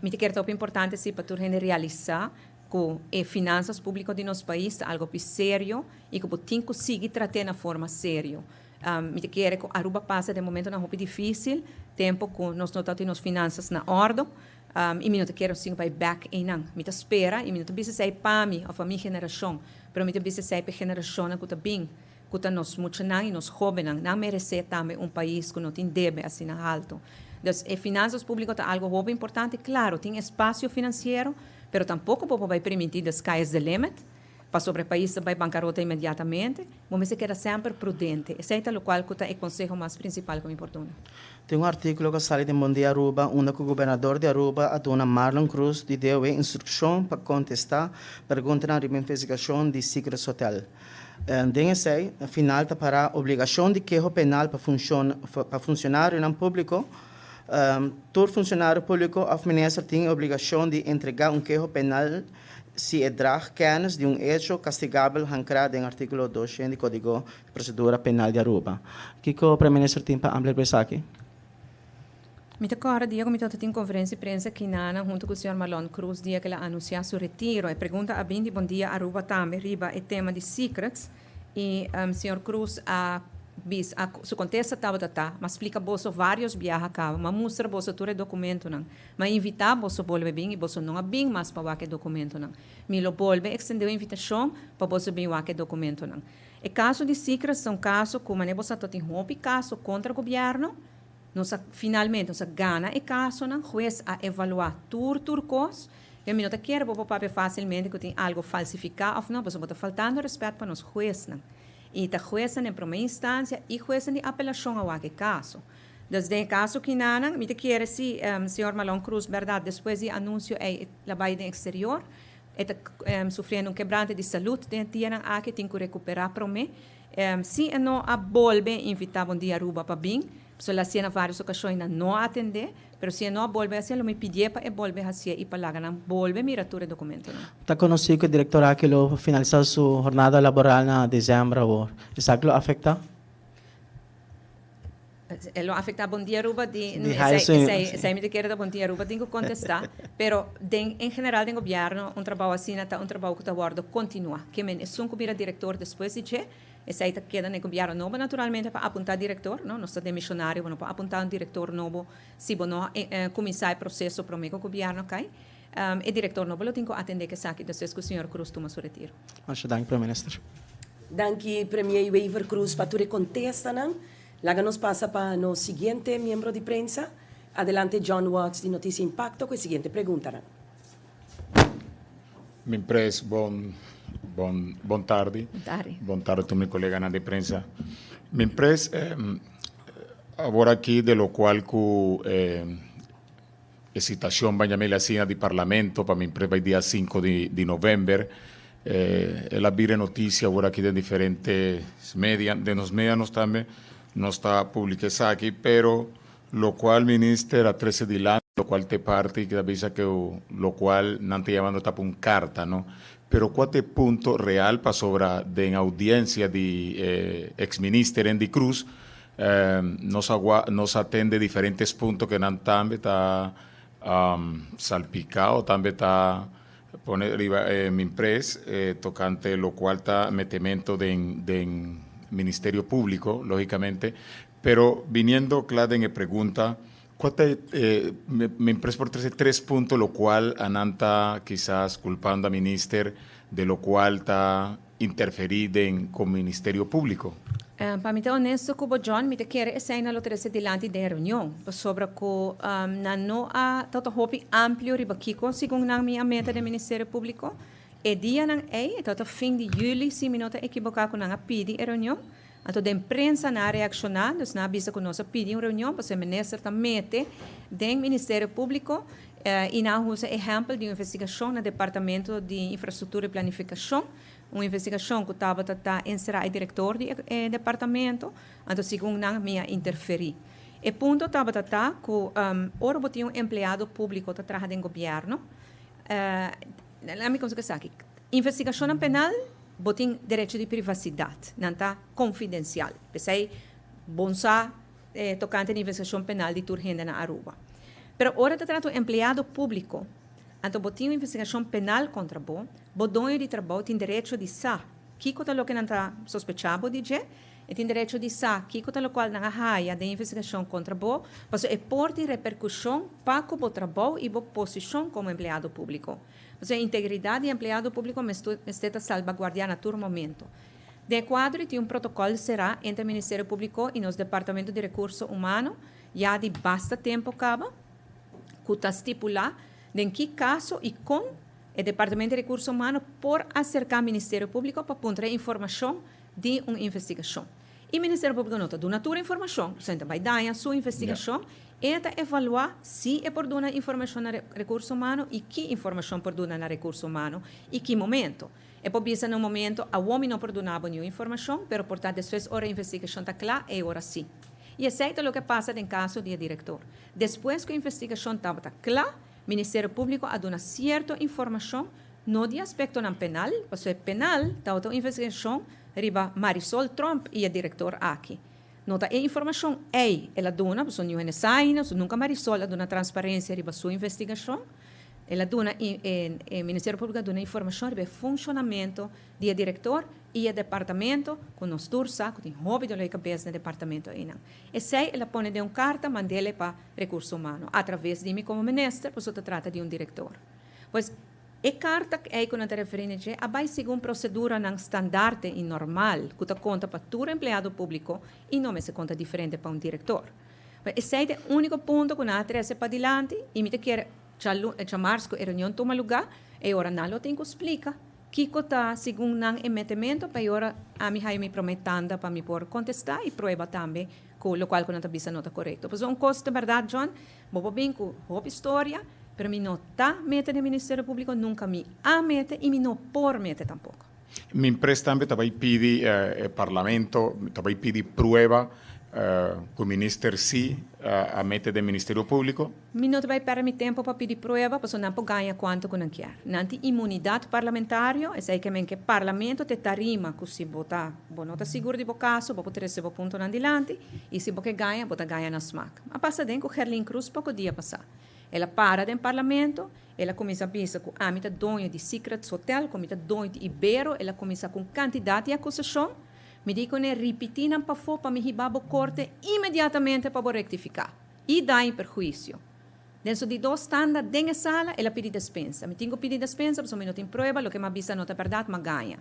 Speaker 2: Mi ta kere ta hopi importante si pa tur hende realisá ku e finansas públiko di nos pais ta algu hopi serio i ku bo tin ku sigui trat'é na forma serio. Mi ta kere ku Aruba pasa den momentonan hopi difísil, tempu ku nos no tabatin nos finansas na òrdu. I mi no ta kere sin bai bek einan. Mi ta spera i mi no ta bisa esei pa mi òf pa mi generashon, pero mi ta bisa esei pa e generashonnan ku ta bin, ku ta nos muchanan i nos hóbennan. Nan meresé tambe un pais ku no tin debe asina haltu. Dus e finansas públiko ta algu hopi importante. Klaro, tin espasio finansiero, pero tampoko bo por bai primintí the sky is the limit. Pasobra e pais ta bai bankarota inmediatamente, bo mester keda semper prudente. Esei ta lokual ku ta e konseho mas prinsipal ku mi por duna.
Speaker 3: Tin un artíkulo ku a sali den Bon Dia Aruba unda ku gobernador di Aruba a duna Marlon Croes di DOW instrukshon pa kontestá preguntanan riba investigashon di Secrets Hotel. Den esei, na final ta pará obligashon di keho penal pa pa funshonarionan públiko. Tur funshonario públiko òf minister tin e obligashon di entregá un keho penal Si e drag kennis di un echo kastigabel hankrá den artíkulo 200 di Kódigo di Prosedura Penal di Aruba. Kiko Prome Minister tin pa amplia riba esaki?
Speaker 2: Mi ta kòrda dia ku mi tabata tin konferensia di prensa kinana huntu ku señor Marlon Croes dia ku el a anunsiá su retiro. E pregunta a bin di Bon Dia Aruba tambe riba e tema di secrets i señor Croes a Bis, a su kontesta tabata ta, M'a splika boso vários biaha kaba, m'a mustra boso tur e dokumentonan, m'a invitá boso bolbe bin i boso no a bin mas pa wak e dokumentonan. Mi lo bolbe ekstendé un invitashon pa boso bin wak e dokumentonan. E kaso di Secrets ta un kaso ku manera bo sa ta tin hopi kaso kontra gobièrnu, nos a finalmente nos a gana e kasonan, hues a evaluá tur tur kos, i mi no ta kere bo por papia fásilmente ku tin algu falsifiká òf no, pasobra bo ta faltando rèspèt pa nos huesnan. I ta huesnan den promé instansia i huesnan di apelashon a wak e kaso. Dus den e kaso kinanan, mi ta kere si señor Marlon Croes bèrdat despues di e anunsio ei el a bai den eksterior, e ta sufriendo un kebrante di salud den e dianan aki, e tin ku rekuperá promé. Si e no a bolbe invitá Bon Dia Aruba pa bin, pasobra el a hasié na vários okashon i nan no a atendé, Pero si e no a bolbe hacié, lo mi pidié pa e bolbe hacié i pa laga nan bolbe mira tur e documentonan.
Speaker 3: Ta conocí cu e director aki lo finalisa su jornada laboral na december awor. Esaki lo afecta?
Speaker 2: E lo afecta Bon Dia Aruba di, Di haya su esey, esey mi ta kere ta Bon Dia Aruba tin cu contesta. Pero den, en general den gobierno un trabao asina ta un trabao cu ta wordo continua. Ke men esun cu bira director despues di dje, Esei ta keda na e gobièrnu nobo naturalmente pa apuntá direktor, no? Nos ta demishonario, bo no por apuntá un direktor nobo si bo no a kuminsá e proseso promé ku gobièrnu kai. E direktor nobo lo tin ku atendé ku esaki despues ku señor Croes tuma su retiro.
Speaker 3: Masha danki, Prome Minister.
Speaker 1: Danki Premier Wever Croes pa tur e kontestanan. Laga nos pasa pa nos siguiente miembro di prensa. Adelante John Watts di Noticia Impacto ku e siguiente preguntanan.
Speaker 4: Minpres, bon bon bon tardi.
Speaker 2: Bon tardi.
Speaker 4: Bon tardi tur mi koleganan di prensa. Minpres, awor aki de lokual ku e sitashon ban yam'el asina di parlamento pa minpres bai dia sinku di di novèmber, el a bira e notisia awor aki den diferente media, den nos media nos tambe nos ta publika esaki, pero lokual minister a trese dilanti. locual ta e parti cu ta bisa cu locual nan ta yamando ta pa un carta, no? Pero cua ta e punto real pasobra den audiencia di ex minister Endy Croes nos a nos a tende diferentes punto cu nan tambe ta salpica o tambe ta pone riba e Minpres tocante locual ta metemento den den Ministerio Publico, logicamente. Pero biniendo cla den e pregunta, cua ta e, Minpres por trece tres punto locual a nan ta kisas culpando a minister de locual ta interferi den cu Ministerio Publico?
Speaker 2: Pa mi ta honesto cu bo, John, mi ta kere esey nan lo trece dilanti den reunion, pasobra cu nan no a ta hopi amplio riba kico segun nan mi a meta den Ministerio Publico. E dianan ey, e ta fin di juli, si mi no ta ekiboca, cu nan a pidi e reunion. Anto den prensa nan a reacciona, dus nan a bisa cu nos a pidi un reunion pasobra e minister ta mete den Ministerio Publico y nan a usa ehempel di un investigacion na Departamento di Infrastructura y Planificacion, un investigacion cu tabata ta encera e director di e departamento, anto segun nan mi a interferi. E punto tabata ta cu ora bo tin un empleado publico ta traha den gobierno, laat mi cuminsa cu esaki, investigacionnan penal, bo tin derecho di privacidad, nan ta confidencial. P'esei bon sa tocante di investigacion penal di tur hende na Aruba. Pero ora ta trata un empleado publico, anto bo tin un investigacion penal contra bo, bo doño di trabou tin derecho di sa kico ta loke nan ta sospecha bo di dje, e tin derecho di sa kico ta locual nan a haya den investigacion contra bo, pasobra e por tin repercusion pa cu bo trabou y bo posicion como empleado publico. Pasobra e integridad di empleado publico mester ta salbaguardia na tur momento. Den e cuadro tin un protocol cera entre Ministerio Publico y nos Departamento di Recurso Humano ya di basta tempo caba cu ta stipula den ki caso y con e Departamento di Recurso Humano por acerca Ministerio Publico pa puntra informacion di un investigacion. Y Ministerio Publico no ta duna tur informacion, pasobra ta bay daña su investigacion. E ta evaluá si e por duna informashon na Rekurso Humano i ki informashon por duna na Rekurso Humano i ki momento. E por bisa na un momento, Awor mi no por duna bo niun informashon, pero por ta despues ora e investigashon ta kla, e ora sí. I esei ta loke a pasa den kaso di e direktor. Despues ku e investigashon tabata kla, Ministerio Públiko a duna sierto informashon, no di aspektonan penal, pasobra e penal tabata un investigashon riba Marisol Tromp i e direktor aki. No ta e informashon ei el a duna, pasobra niun hende sa ainda, pasobra nunka Marisol a duna transparensia riba su investigashon. El a duna, e Ministerio Públiko a duna informashon riba e funshonamentu di e direktor i e departamento, ku nos tur sa ku tin hopi dolor di kabes na e departamento einan. Esei el a pone den un karta mand'el pa Rekurso Humano, atraves di mi komo minister, pasobra ta trata di un direktor. Pues, E karta ei ku nan ta referí na dje a bai segun proseduranan standarte i normal ku ta konta pa tur empleado públiko i no mester konta diferente pa un direktor. Pues esei ta e úniko punto ku nan a trese padilanti i mi ta kere djamars ku e reunion tuma lugá e ora nan lo tin ku splika kiko ta segun nan e metemento pa e ora ami haya mi promé tanda pa mi por kontestá i prueba tambe ku lokual ku nan ta bisa no ta korekto. Pasobra un kos ta bèrdat John, Bo por bin cu hopi storia, pero mi no ta mete den Ministerio Publico, nunca mi a mete y mi no por mete tampoco.
Speaker 4: Minpres tambe ta bay pidi e Parlamento, ta bay pidi prueba cu Minister si a mete den Ministerio Publico.
Speaker 2: Mi no ta bay perde mi tempo pa pidi prueba, pasobra nan por gaña cuanto cu nan kier. Nan tin inmunidad parlamentario, esey ke men ke Parlamento te tarima cu si bo ta, bo no ta sigur di bo caso, bo por trece bo puntonan dilanti y si bo ke gaña, bo ta gaña na smak. A pasa den ku Gerlin Cruz poko dia pasá. El a para den Parlamento, el a kuminsá bisa ku ami ta doño di Secrets Hotel, ku mi ta doño di Ibero, el a kuminsá ku un kantidat di akusashon. Mi di kuné, ripití nan pafó pa mi hiba bo korte inmediatamente pa bo rektifiká i daño perhuisio. Den su di dos tanda den e sala, el a pidi despensa. Mi tin ku pidi despensa pasobra mi no tin prueba, loke mi a bisa no ta bèrdat, m'a gaña.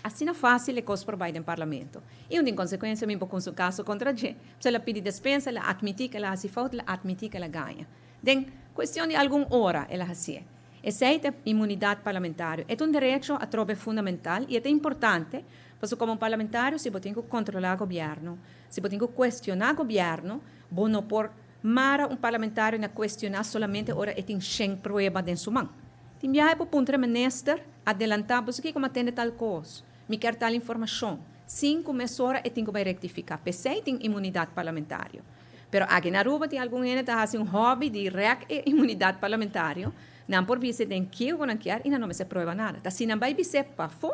Speaker 2: Asina fácil e cos por bai den Parlamento. I un tin consecuencia mi por cun su caso contra dje. Pasobra el a pidi despensa, el a admiti cu el a haci fout, el a admiti cu el a gaña. Den cuestion di algun ora el a hacié. Esey ta inmunidad parlamentario. E ta un derecho atrobe fundamental y e ta importante pasobra como un parlamentario si bo tin cu controla gobierno, si bo tin cu cuestiona gobierno, bo no por mara un parlamentario na cuestiona solamente ora e tin shen prueba den su man. Tin biaha e por puntra e minister, adelantá, Boso kiko mi a tende tal kos? Mi kier tal informashon. Sin ku mesora e tin ku bai rektifiká. P'esei tin imunidat parlamentario. Pero aki na Aruba tin algun hende ta haci un hobby di rek e inmunidad parlamentario, nan por bisa den kico cu nan kier y nan no mester prueba nada. Ta si nan bay bis'é pafó,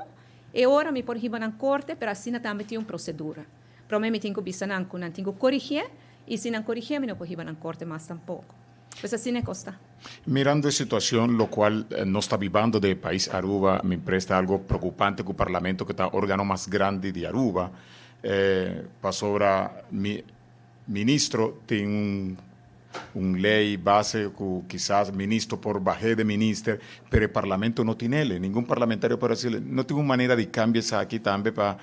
Speaker 2: e ora mi por hiba nan corte, pero asina tambe tin un procedura. Prome mi tin cu bisa nan cu nan tin cu corigié y si nan corigié mi no por hiba nan corte mas tampoco. Pues asina e cos ta.
Speaker 4: Mirando e situacion locual nos ta bibando den e pais Aruba, mi presta algo preocupante cu Parlamento cu ta organo mas grandi di Aruba, pasobra mi ministro tin un un ley base cu kisas ministro por bahe de minister, pero e Parlamento no tin ele, ningun parlamentario por haci, no tin un manera di cambia esaki tambe pa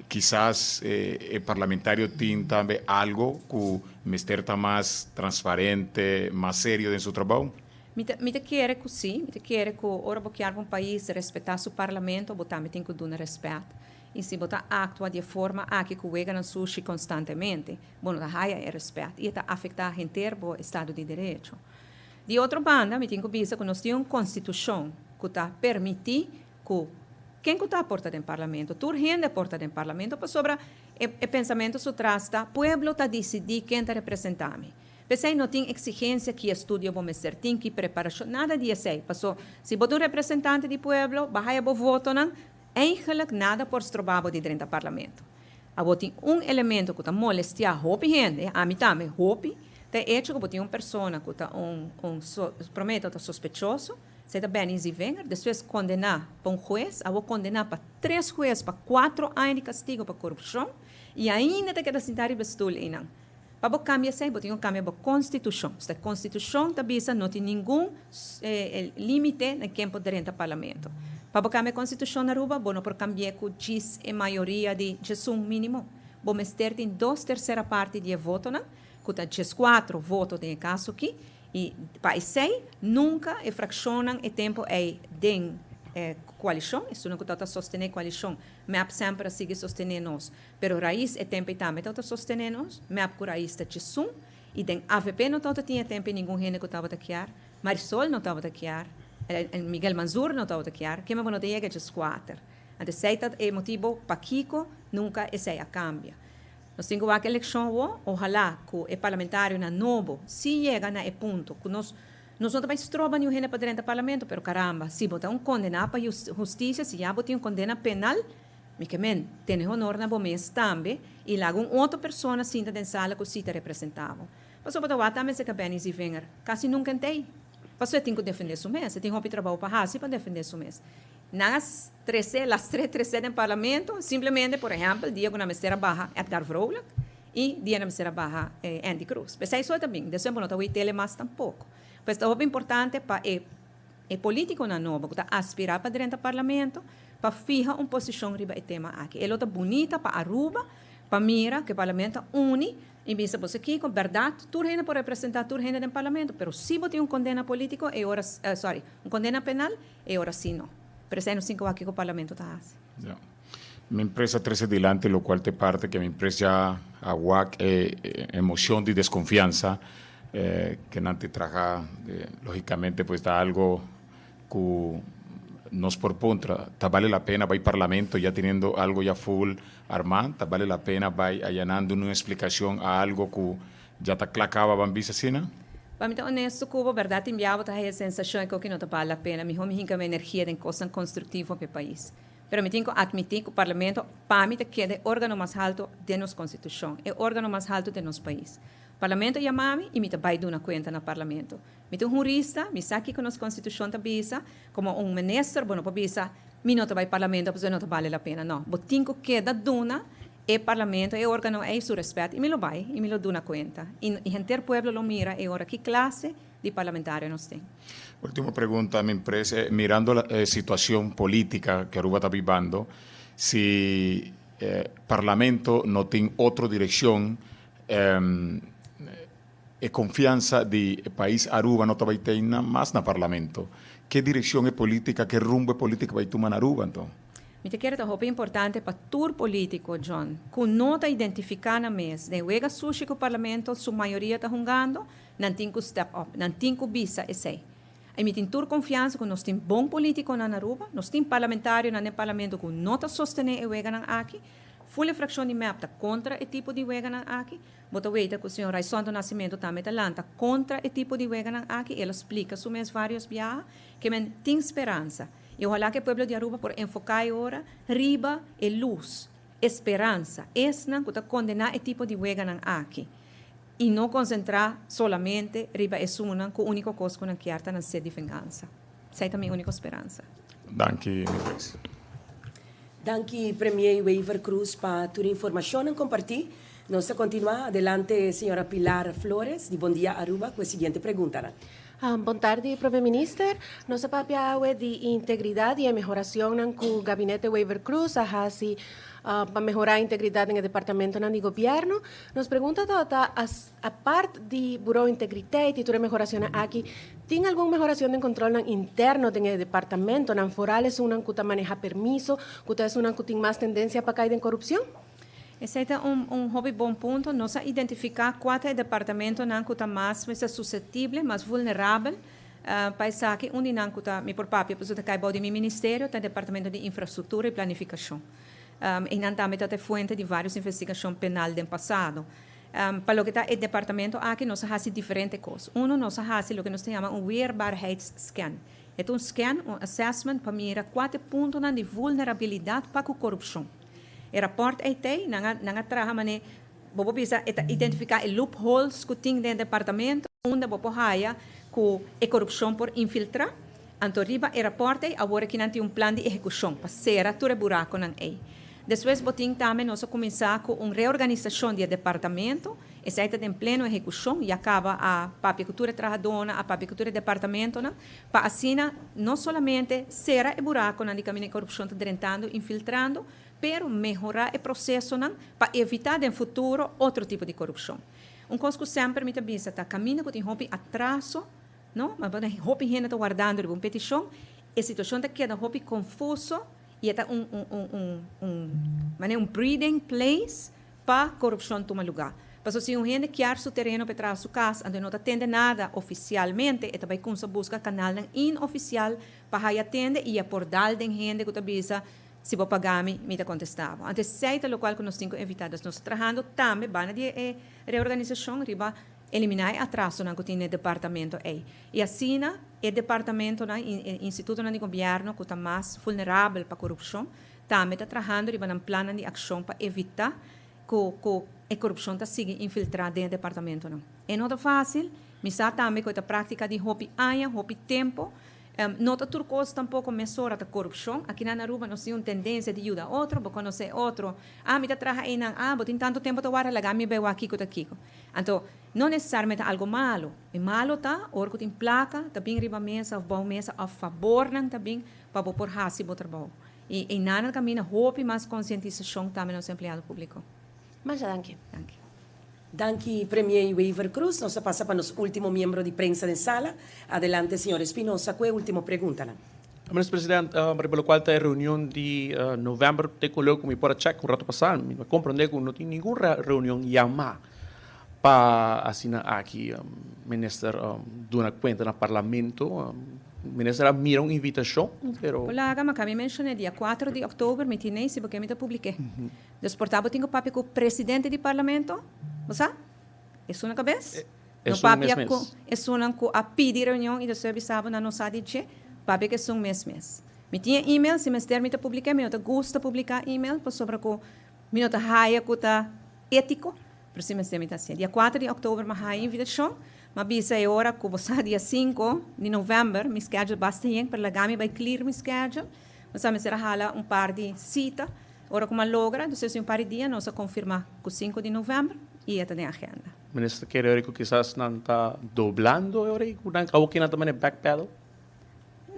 Speaker 4: kisas e parlamentario tin tambe algo cu mester ta mas transparente, mas serio den su trabou?
Speaker 2: Mi ta mi ta kere cu si, mi ta kere cu ora bo kier pa un pais respeta su Parlamento, bo tambe tin cu duna respet. Y si bo ta actua di e forma aki cu weganan sushi constantemente, bo no ta haya e respet y e ta afecta henter bo estado di derecho. Di otro banda, mi tin cu bisa cu nos tin un constitucion cu ta permiti cu ken cu ta por ta den Parlamento, tur hende por ta den Parlamento pasobra e e pensamento su tras ta pueblo ta dicidi ken ta representa mi. P'esey no tin exigencia ki estudio bo mester tin, ki preparacion, nada di esey. Paso si bo ta un representante di pueblo, bo a haya bo votonan, Eigenlijk nada por stroba bo di drenta Parlamento. Abo tin un elemento ku ta molestiá hopi hende, ami tambe hopi, ta e echo ku bo tin un persona ku ta un un promé ta sospechoso, esei ta Benny Zievinger, despues kondená pa un hues, abo kondená pa tres hues pa kuatro aña di kastigo pa korupshon i ainda ta keda sintá riba e stul einan. Pa bo kambia esei bo tin ku kambia bo konstitushon. Esta konstitushon ta bisa no tin ningun limite na ken por drenta parlamento. Pa bo kambia konstitushon na Aruba bo no por kambi'é ku djis e mayoria di djesun minimo. Bo mester tin dos tersera parti di e votonan, ku ta djeskuatro voto den e kaso aki, i pa esei nunka e frakshonnan e tempu ei den e koalishon, esunnan ku tabata sostené e koalishon, mep semper a sigui sostené nos. Pero Raiz e tempo ei tambe tabata sostene nos, mep cu Raiz ta chesun, y den avp no tabata tin e tempo ei ningun hende cu tabata kier, Marisol no tabata kier, Miguel Mansur no tabata kier, kema bo no ta yega djes cuater. Anto esey ta e motibo pakico nunca esey a cambia. Nos tin cu wak eleccion awo, ohala cu e parlamentarionan nobo si yega na e punto cu nos nos no ta bay stroba niun hende pa drenta parlamento, pero caramba, si bo ta un condena pa husticia, si ya bo tin un condena penal, Mi ke men, tene honor na bo mes tambe i laga un otro persona sinta den sala ku si ta representá bo. Pasobra bo ta wak tambe serka Benny Zievinger, kasi nunka en t'ei. Pasobra e tin ku defendé su mes, e tin hopi trabou pa hasi pa defendé su mes. Nan a tres'é, lastr'é tres'é den parlamento, simplemente, por ehèmpel, dia ku nan mester a baha Edgar Vrolijk i dia nan mester a baha Endy Croes. P'esei so e ta bin, despues bo no ta wei tele mas tampoko. Pues ta hopi importante pa e. E politiconan nobo cu ta aspira pa drenta Parlamento pa fiha un posicion riba e tema aki. E lo ta bunita pa Aruba pa mira cu e Parlamento a uni y bisa boso kico, berdad tur hende por representa tur hende den Parlamento, pero si bo tin un condena politico e ora, sorry, un condena penal e ora si no. Pero esey no sin cu wak kico Parlamento ta haci.
Speaker 4: Ya. Mi empresa trece dilanti locual ta e parte cu mi empresa ya a wak e emocion di desconfiansa ke nan te traha logicamente pues ta algo cu nos por puntra ta bale la pena bay parlamento ya teniendo algo ya full arma ta bale la pena bay aya nan duna un explicacion a algo cu ya ta cla caba ban bisa asina?
Speaker 2: Pa mi ta honesto cu bo, berdad tin biaha bo ta haya e sensacion e cu no ta bale la pena, miho mi hinca mi energia den cosnan constructivo pa e pais. Pero mi tin cu admiti cu parlamento pa mi ta keda e organo mas halto den nos constitucion, e organo mas halto den nos pais. Parlamento yama mi y mi ta bay duna cuenta na Parlamento. Mi ta un hurista, mi sa kico nos Constitucion ta bisa, como un minister bo no por bisa mi no ta bay Parlamento pasobra no ta bale la pena. No, bo tin cu keda duna e Parlamento, e organo ey su respet y mi lo bay y mi lo duna cuenta. Y henter pueblo lo mira e ora ki clase di parlamentario nos tin.
Speaker 4: Ultimo pregunta, mi pres, mirando e situacion politica cu Aruba ta bibando, si Parlamento no tin otro direccion, E confiansa di e pais Aruba no ta bay tei na mas na Parlamento. Ke direccion e politica, ke rumbo e politica bay tuma na Aruba anto?
Speaker 2: Mi ta kere ta hopi importante pa tur politico, John, cu no ta identifica nan mes den wega sushi cu Parlamento su mayoria ta hungando, nan tin cu step up, nan tin cu bisa esey. Y mi tin tur confiansa cu nos tin bon politiconan na Aruba, nos tin parlamentarionan den Parlamento cu no ta sostene e weganan aki. Full e fraccion di MEP ta contra e tipo di weganan aki. Bo ta weta cu señor Raisonto Nascimento tambe ta lanta contra e tipo di weganan aki. El a splica su mes varios biaha. Ke men tin speransa. Y ohala cu e pueblo di Aruba por enfoca awor riba e luz, speransa. Esnan cu ta condena e tipo di weganan aki. Y no concentra solamente riba esunnan cu unico cos cu nan kier ta nan sed di vengansa. Esey ta mi unico speransa.
Speaker 4: Danki, mi
Speaker 1: Danki, Premier Wever Croes, pa tur informacion comparti. Nos ta continua. Adelante, señora Pilar Flores, di Bon Dia Aruba, cu e siguiente pregunta.
Speaker 5: Bon tardi, Prome Minister. Nos a papia di integridad y mehoracion cu Gabinete Wever Croes a hasi pa mehora integridad den departamento di gobierno. Nos pregunta ta, aparte di Bureau Integriteit y tur mehoracion aki, tin algun mehoracion den control interno di departamento, nan foral esunnan cu ta maneha permiso, cu ta esunnan cu tin mas tendencia pa cay den corupcion?
Speaker 2: Esey ta un hopi bon punto. Nos a identifica cua departamento nan cu ta mas susceptible, mas vulnerabel pa esaki. Un di nan cu ta, mi por papia, pues ta cay di mi ministerio, ta Departamento di Infrastructura y Planificacion. Y nan tambe ta fuente di varios investigacion penal den pasado. Pa loke ta e departamento aki, nos a haci diferente cos. Uno, nos a haci loke nos ta yama un weerbaarheidsscan. E un scan, un assessment pa mira cua punto di vulnerabilidad pa corupcion. E rapport ey, nan a traha mane, bo por bisa identifica e loopholes cu tin den departamento, unda bo por haya cu e corupcion por infiltra. Anto riba e rapport ey, awor aki nan tin un plan di ehecucion pa cera tur e buraconan ey. Despues bo tin tambe nos a cuminsa cu un reorganisacion di departamento, esey ta den pleno ehecucion, y caba a papia cu tur trahado, a papia cu tur departamento, pa asina no solamente cera e buraconan di caminda corupcion ta drentando, infiltrando, pero mehora e proceso pa evita den futuro otro tipo di corupcion. Un cos cu semper mi ta bisa ta caminda cu tin hopi atraso, no? Ma hopi hende ta wardando un peticion, e situacion ta keda hopi confuso y ta un breeding place pa corupcion tuma luga. Paso si un hende kier su tereno pa traha su cas, anto no ta tende nada oficialmente, e ta bay cuminsa busca canal inoficial pa haya tende y por dal den hende cu ta bisa: "Si bo paga mi, mi ta contesta." Anto esey ta loke cu nos tin cu evita. Nos ta trahando tambe, banda di reorganisacion, riba elimina e atraso cu tin den departamento ey. Y asina, e departamento, instituto di gobierno cu ta mas vulnerabel pa corupcion, tambe ta trahando riba un plan di accion pa evita cu e corupcion ta sigui infiltra den departamento. No. E no ta facil, mi sa tambe cu e practica di hopi aña, hopi tempo, no ta tur cos tampoco mesora ta corupcion. Aki na Aruba nos tin un tendencia di yuda otro, bo conoce otro. "Ah, mi ta traha einan. Ah, bo tin tanto tempo ta warda, laga mi bay wak kico ta kico." Anto, no necesariamente algo malo. E malo ta, ora cu tin placa, ta bin riba mesa, of bou mesa, of favornan ta bin, pa bo por hasi bo trabou. Y einan caminda hopi mas concientisacion tambe na empleado publico.
Speaker 5: Masha danki.
Speaker 2: Danki.
Speaker 1: Danki, Premier Wever Croes. Nos ta pasa pa nos ultimo miembro di prensa den sala. Adelante, señor Espinosa, cu e ultimo pregunta.
Speaker 6: Minister President, riba loke ta e reunion di november, te cu mi por check un rato pasa, mi a comprende cu no tin ningun reunion yama pa asina aki minister duna cuenta na parlamento. Minister a mira un invitacion, pero
Speaker 2: Olá, ma mi menciona dia 4 di october, mi tin si pasobra mi ta publica. Dus por ta bo tin cu papia cu presidente di parlamento, bo sa? Esey na cabes?
Speaker 6: No
Speaker 2: papia cu esunnan cu a pidi reunion y despues bisa bo nan no sa di dje, papia cu esun mes mes. Mi tin e-mail, si mester mi ta publica, mi no ta gusta publica e-mail, pasobra cu mi no ta haya cu ta etico, pero si mester mi ta haci. Dia 4 di october m'a haya invitacion, m'a bisa e ora cu bo sa dia 5 di november, mi schedule basta yen, pero laga mi bay clear mi schedule, mas mi mester hala un par di cita, ora cu m'a logra, dus un par di dia nos a confirma cu 5 di november y ta den agenda.
Speaker 6: Minister kier cu kisas nan ta doblando ora cu nan cu nan tambe backpedal?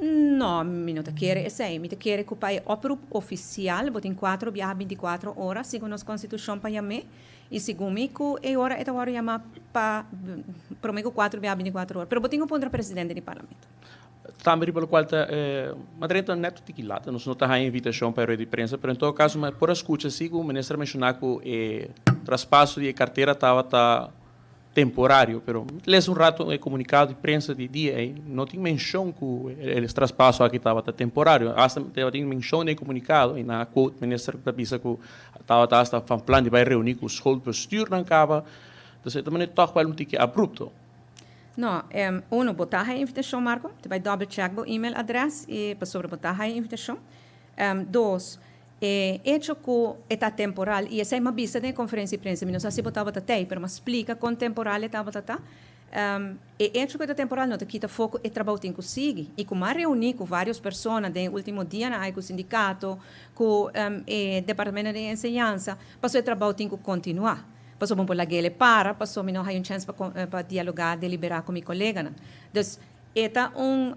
Speaker 2: No, mi no ta kere esey. Mi ta kere cu pa e oproep oficial, bo tin 4 biaha 24 ora, segun nos constitucion pa yama, y segun mi cu e ora e ta wordo yama pa prome cu 4 biaha 24 ora. Pero bo tin cu puntra presidente di parlamento.
Speaker 6: Tambe riba loke ta madre net tiki lata, nos no ta invitacion pa di prensa, pero en todo caso, ma por scucha si cu minister a menciona cu traspaso di cartera tabata. temporario, pero lesa un rato e comunicado di prensa di dia ei, no tin mencion cu e traspaso aki tabata temporario. Hasta tabatin mencion den e comunicado y nan a quote minister cu ta bisa cu tabata hasta van plan di bay reuni cu schoolbestuurnan caba. Entonces e ta manera toch wel un tiki abrupto.
Speaker 2: No, uno, bo ta haya invitacion, Marco. Te bay double check bo email adres y pasobra bo ta haya invitacion. Dos, E echo ku e ta temporal, i esei m'a bisa den e konferensia di prensa, mi no sa si bo tabata tei, pero m'a splika kon temporal e tabata ta. E echo ku e ta temporal no ta kita afó ku e trabou tin ku sigui. I ku m'a reuní ku vários persona den e último dianan ai ku sindikato, ku e departamento di enseñansa, pasobra e trabou tin ku kontinuá. Pasobra bo por lag'el e para, pasobra mi no haña un chèns pa pa dialogá, deliberá ku mi koleganan. Dus, e ta un.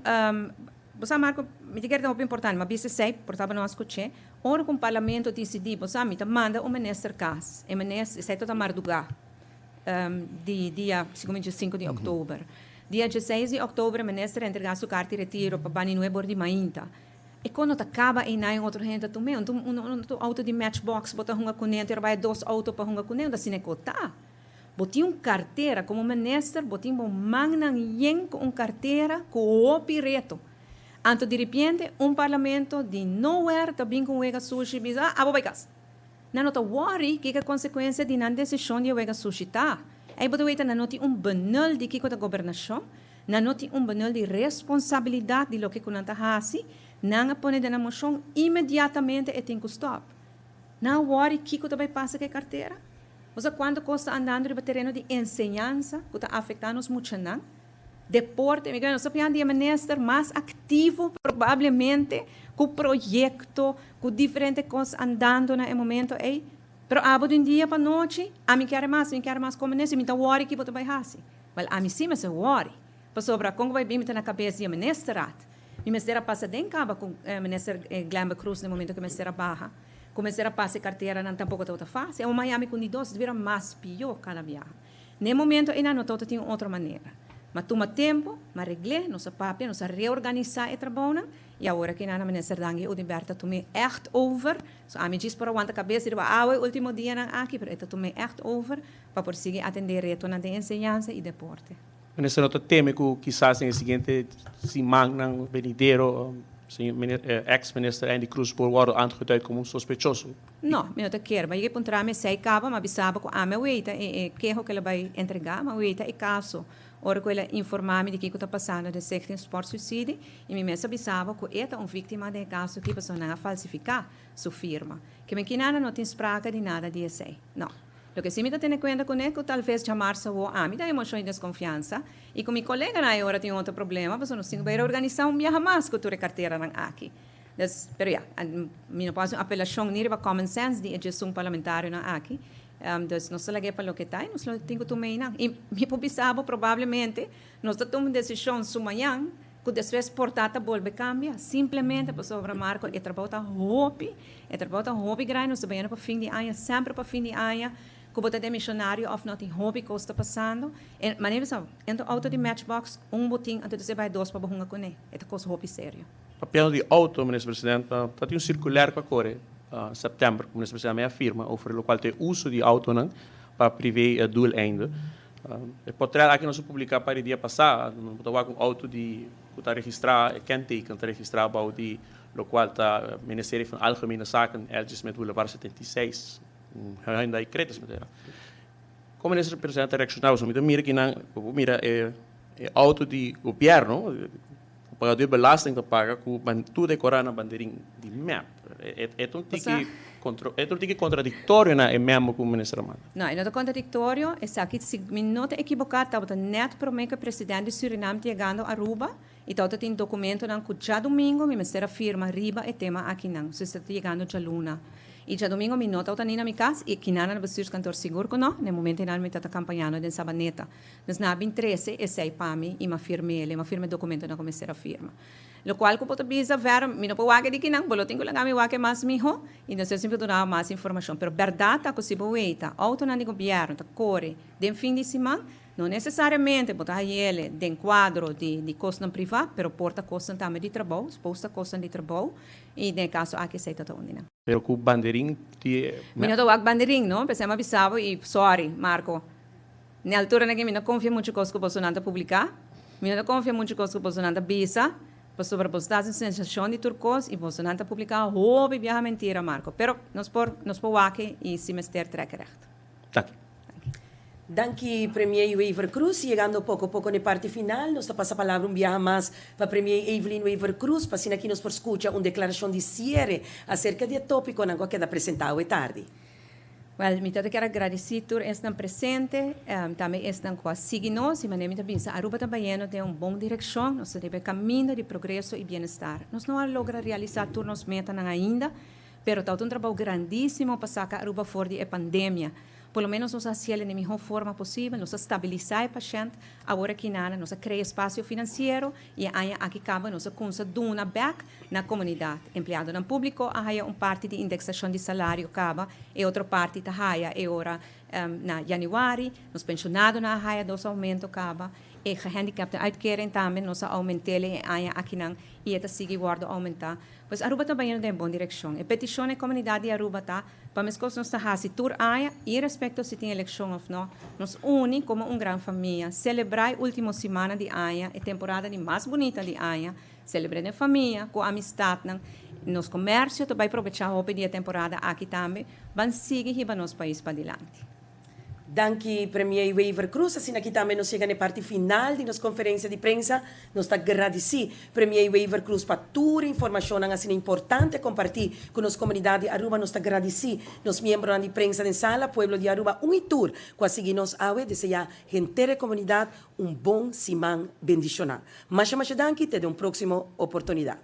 Speaker 2: Bo sa Marco, mi ta kere ta hopi importante, ma bisa esei por tabata no a scuché, ora cu un parlamento dicidi, bo sa, mi ta manda un minister cas, e minister, esei ta ta mardugá di dia, segun mi diesinco di october. Dia dieseis di october e minister a entrega su carta di retiro pa bani nuebe ora di mainta. E con no ta caba einan e otro hende ta tum'é, un un auto di matchbox bo ta hunga cun'é, anto ora bai dos auto pa hunga cun'é, unda asina e cos ta. Bo tin un kartera, komo minister bo tin bo mannan yen ku un kartera ku hopi reto. Anto diripiente un parlamento di nowhere ta bin ku un wega sushi bisa, ah, abo bai kas. Nan no ta wòri kiko e konsekuensia di nan desishon di e wega sushi ta. Ei bo ta weta nan no tin un benul di kiko ta gobernashon, nan no tin un benul di responsabilidat di loke ku nan ta hasi, nan a pone den nan moshon inmediatamente e tin ku stòp. Nan a wòri kiko ta bai pasa ku e kartera? Bo sa kuantu kos ta andando riba tereno di enseñansa ku ta afektá nos muchanan? Deporte, mi nos ta pian di e minister mas aktivo probablemente ku proyekto, ku diferente kos andando na e momento ei. Pero abo di un dia pa nochi, ami kier mas, mi kier mas komo minister, mi ta wòri ki bo ta bai hasi. Wèl, ami sí mester wòri, pasobra kon ku bai bin mi ta na kabes di e ministerat. Mi mester a pasa den kaba ku minister Glenbert Croes na e momento ku e mester a baha. Ku mester a pasa e karteranan tampoko tabata fásil. Awor Miami ku Nidos ta bira mas pió kada biaha. Na e momento einan no tabata tin un otro manera. Ma tuma tempu, ma regl'é, nos a papia, nos a reorganisá e trabounan i awor aki nan Minister Dangui Oduber ta tum'é ègt over. So ami djis por a wanta kabes riba awa e último dianan aki, pero e ta tum'é ègt over pa por sigui atendé retonan den enseñansa i deporte.
Speaker 6: Minister no ta teme ku kisas den e siguiente simannan benidero ex minister Endy Croes por wòrdu aangeduid komo un sospechoso?
Speaker 2: No, mi no ta kier. Bo a yega i puntra mi esei kaba, mi a bisa bo ku ami a weita e keho ku el a bai entregá, mi a weita e kaso ora ku el a informá mi di kiko ta pasando den Stichting Sportsubsidie i mi mes a bisa bo ku e ta un víktima den e kaso aki pasobra nan a falsifiká su firma. Ke men kinana no tin sprake di nada di esei. No. Loke si mi ta tene kuenta kuné ku talves djamarsa awor ami ta emocion i deskonfiansa i ku mi koleganan e ora tin otro problema pasobra nos tin ku bai reorganisá un biaha mas ku tur e karteranan aki. Dus, pero ya, mi no por hasi un apelashon ni riba common sense di e djesun parlamentarionan aki. Dus nos ta lag'é pa loke ta i nos lo tin ku tuma einan. I mi por bisa bo probablemente nos ta tuma un desishon su mañan ku despues por ta ta bolbe kambia simplemente pasobra Marco e trabou ta hopi e trabou ta hopi grandi nos ta bayendo pa fin di aña semper pa fin di aña ku bo ta demishonario òf no tin hopi kos ta pasando e manera mi sa ento outo di matchbox un bo tin anto despues bai dos pa bo hunga kuné e ta kos hopi serio.
Speaker 6: Papiando di outo Minister President ta tin un sirkuler ku a kore sèptèmber ku Minister President a firma over lokual ta e uso di outonan pa privé doeleinde. E portret aki nos a publica par di dia pasa, bo ta wak un auto di cu ta registra, e kenteken ta registra bao di locual ta Ministerie van Algemene Zaken, L. Smith Boulevard 76, un Hyundai Creta si mi ta era. Con Minister Presidente ta reacciona? Pasobra mi ta mira kinan, bo mira e auto di gobierno, Ku pagadó di belasting ta paga ku tur dekorá na banderin di mep. E ta un tiki e ta un tiki kontradiktorio na e memo ku minister a manda.
Speaker 2: No, e no ta kontradiktorio. Esaki, si mi no ta ekiboká, tabata nèt promé ku e presidènt di Surinam ta yegando Aruba i tabata tin dokumentonan ku djadumingu mi mester a firma riba e tema akinan. So esaki ta yegando djaluna. I djadumingu mi no tabata ni na mi kas i kinan na bestuurskantoor sigur ku no. Na e momento einan mi tabata kampañando den Sabaneta. Nos na bin trece esey pa mi y m'a firm'el, m'a firma e documentonan cu mester a firma. Locual cu bo ta bisa, Vera, mi no por wak di kinan, bo lo tin cu laga mi wak mas miho y nos siempre dunaba mas informacion. Pero berdad ta cu si bo weita, autonan di gobierno ta core den fin di siman, no necesariamente bo ta hay'el den cuadro di di cosnan priva, pero por ta cosnan tambe di trabou, suppose ta cosnan di trabou y den e caso aki esey ta ta un di nan.
Speaker 6: Pero cu banderin di.
Speaker 2: Mi no ta wak banderin, no, p'esei m'a bisa bo y sorry, Marco. Na altura aki mi no ta confia mucho cos cu boso ta publica, mi no ta confia mucho cos cu boso ta bisa, pasobra boso ta sensacion di tur cos y boso ta publica hopi biaha mentira, Marco. Pero nos por wak y si mester trek recht.
Speaker 6: Danki.
Speaker 1: Danki, Premier Wever Croes. Yegando poco poco na parti final, nos ta pasa palabra un biaha mas pa Premier Evelyn Wever Croes, pa asina aki nos por scucha un declaracion di ciere acerca di e topico cu a keda presenta awe tardi.
Speaker 2: Well, mi ta kier gradici tur esnan presente, tambe esnan cu a sigui nos, y manera mi ta bisa, Aruba ta bayendo den un bon direccion, nos ta den caminda di progreso y bienestar. Nos no a logra realisa tur nos metanan ainda, pero ta un trabou grandisimo pa saca Aruba for di e pandemia. Por lo menos nos a haci di miho forma posibel, nos a stabilisa e pashent, awor aki nada, nos a crea espacio financiero y aña aki caba nos a cuminsa duna back na comunidad. Empleadonan publico a haya un parti di indexacion di salario caba y otro parti ta haya e ora na januari, nos pensionadonan a haya dos aumento caba y gehandicapten uitkering tambe nos a aumenta e aña aki nan y ta sigui wordo aumenta. Pues Aruba ta bayendo den bon direccion. E peticion na comunidad di Aruba ta pa mescos nos ta haci tur aña, irrespecto si tin eleccion of no, nos uni como un gran famia, celebra e ultimo siman di aña, e temporada di mas bunita di aña, celebra den famia, cu amistad, nos comercio tambe aprovecha e temporada aki tambe, ban sigui hiba nos pais pa dilanti.
Speaker 1: Danki, Premier Wever Croes. Asina aki tambe nos ta yega na parti final di nos conferencia di prensa. Nos ta gradici Premier Wever Croes pa tur informacion asina importante comparti cu nos comunidad di Aruba. Nos ta gradici nos miembronan di prensa den sala, pueblo di Aruba, un y tur, cu a sigui nos awe, desea henter comunidad un bon siman bendiciona. Masha masha danki, te un proximo oportunidad.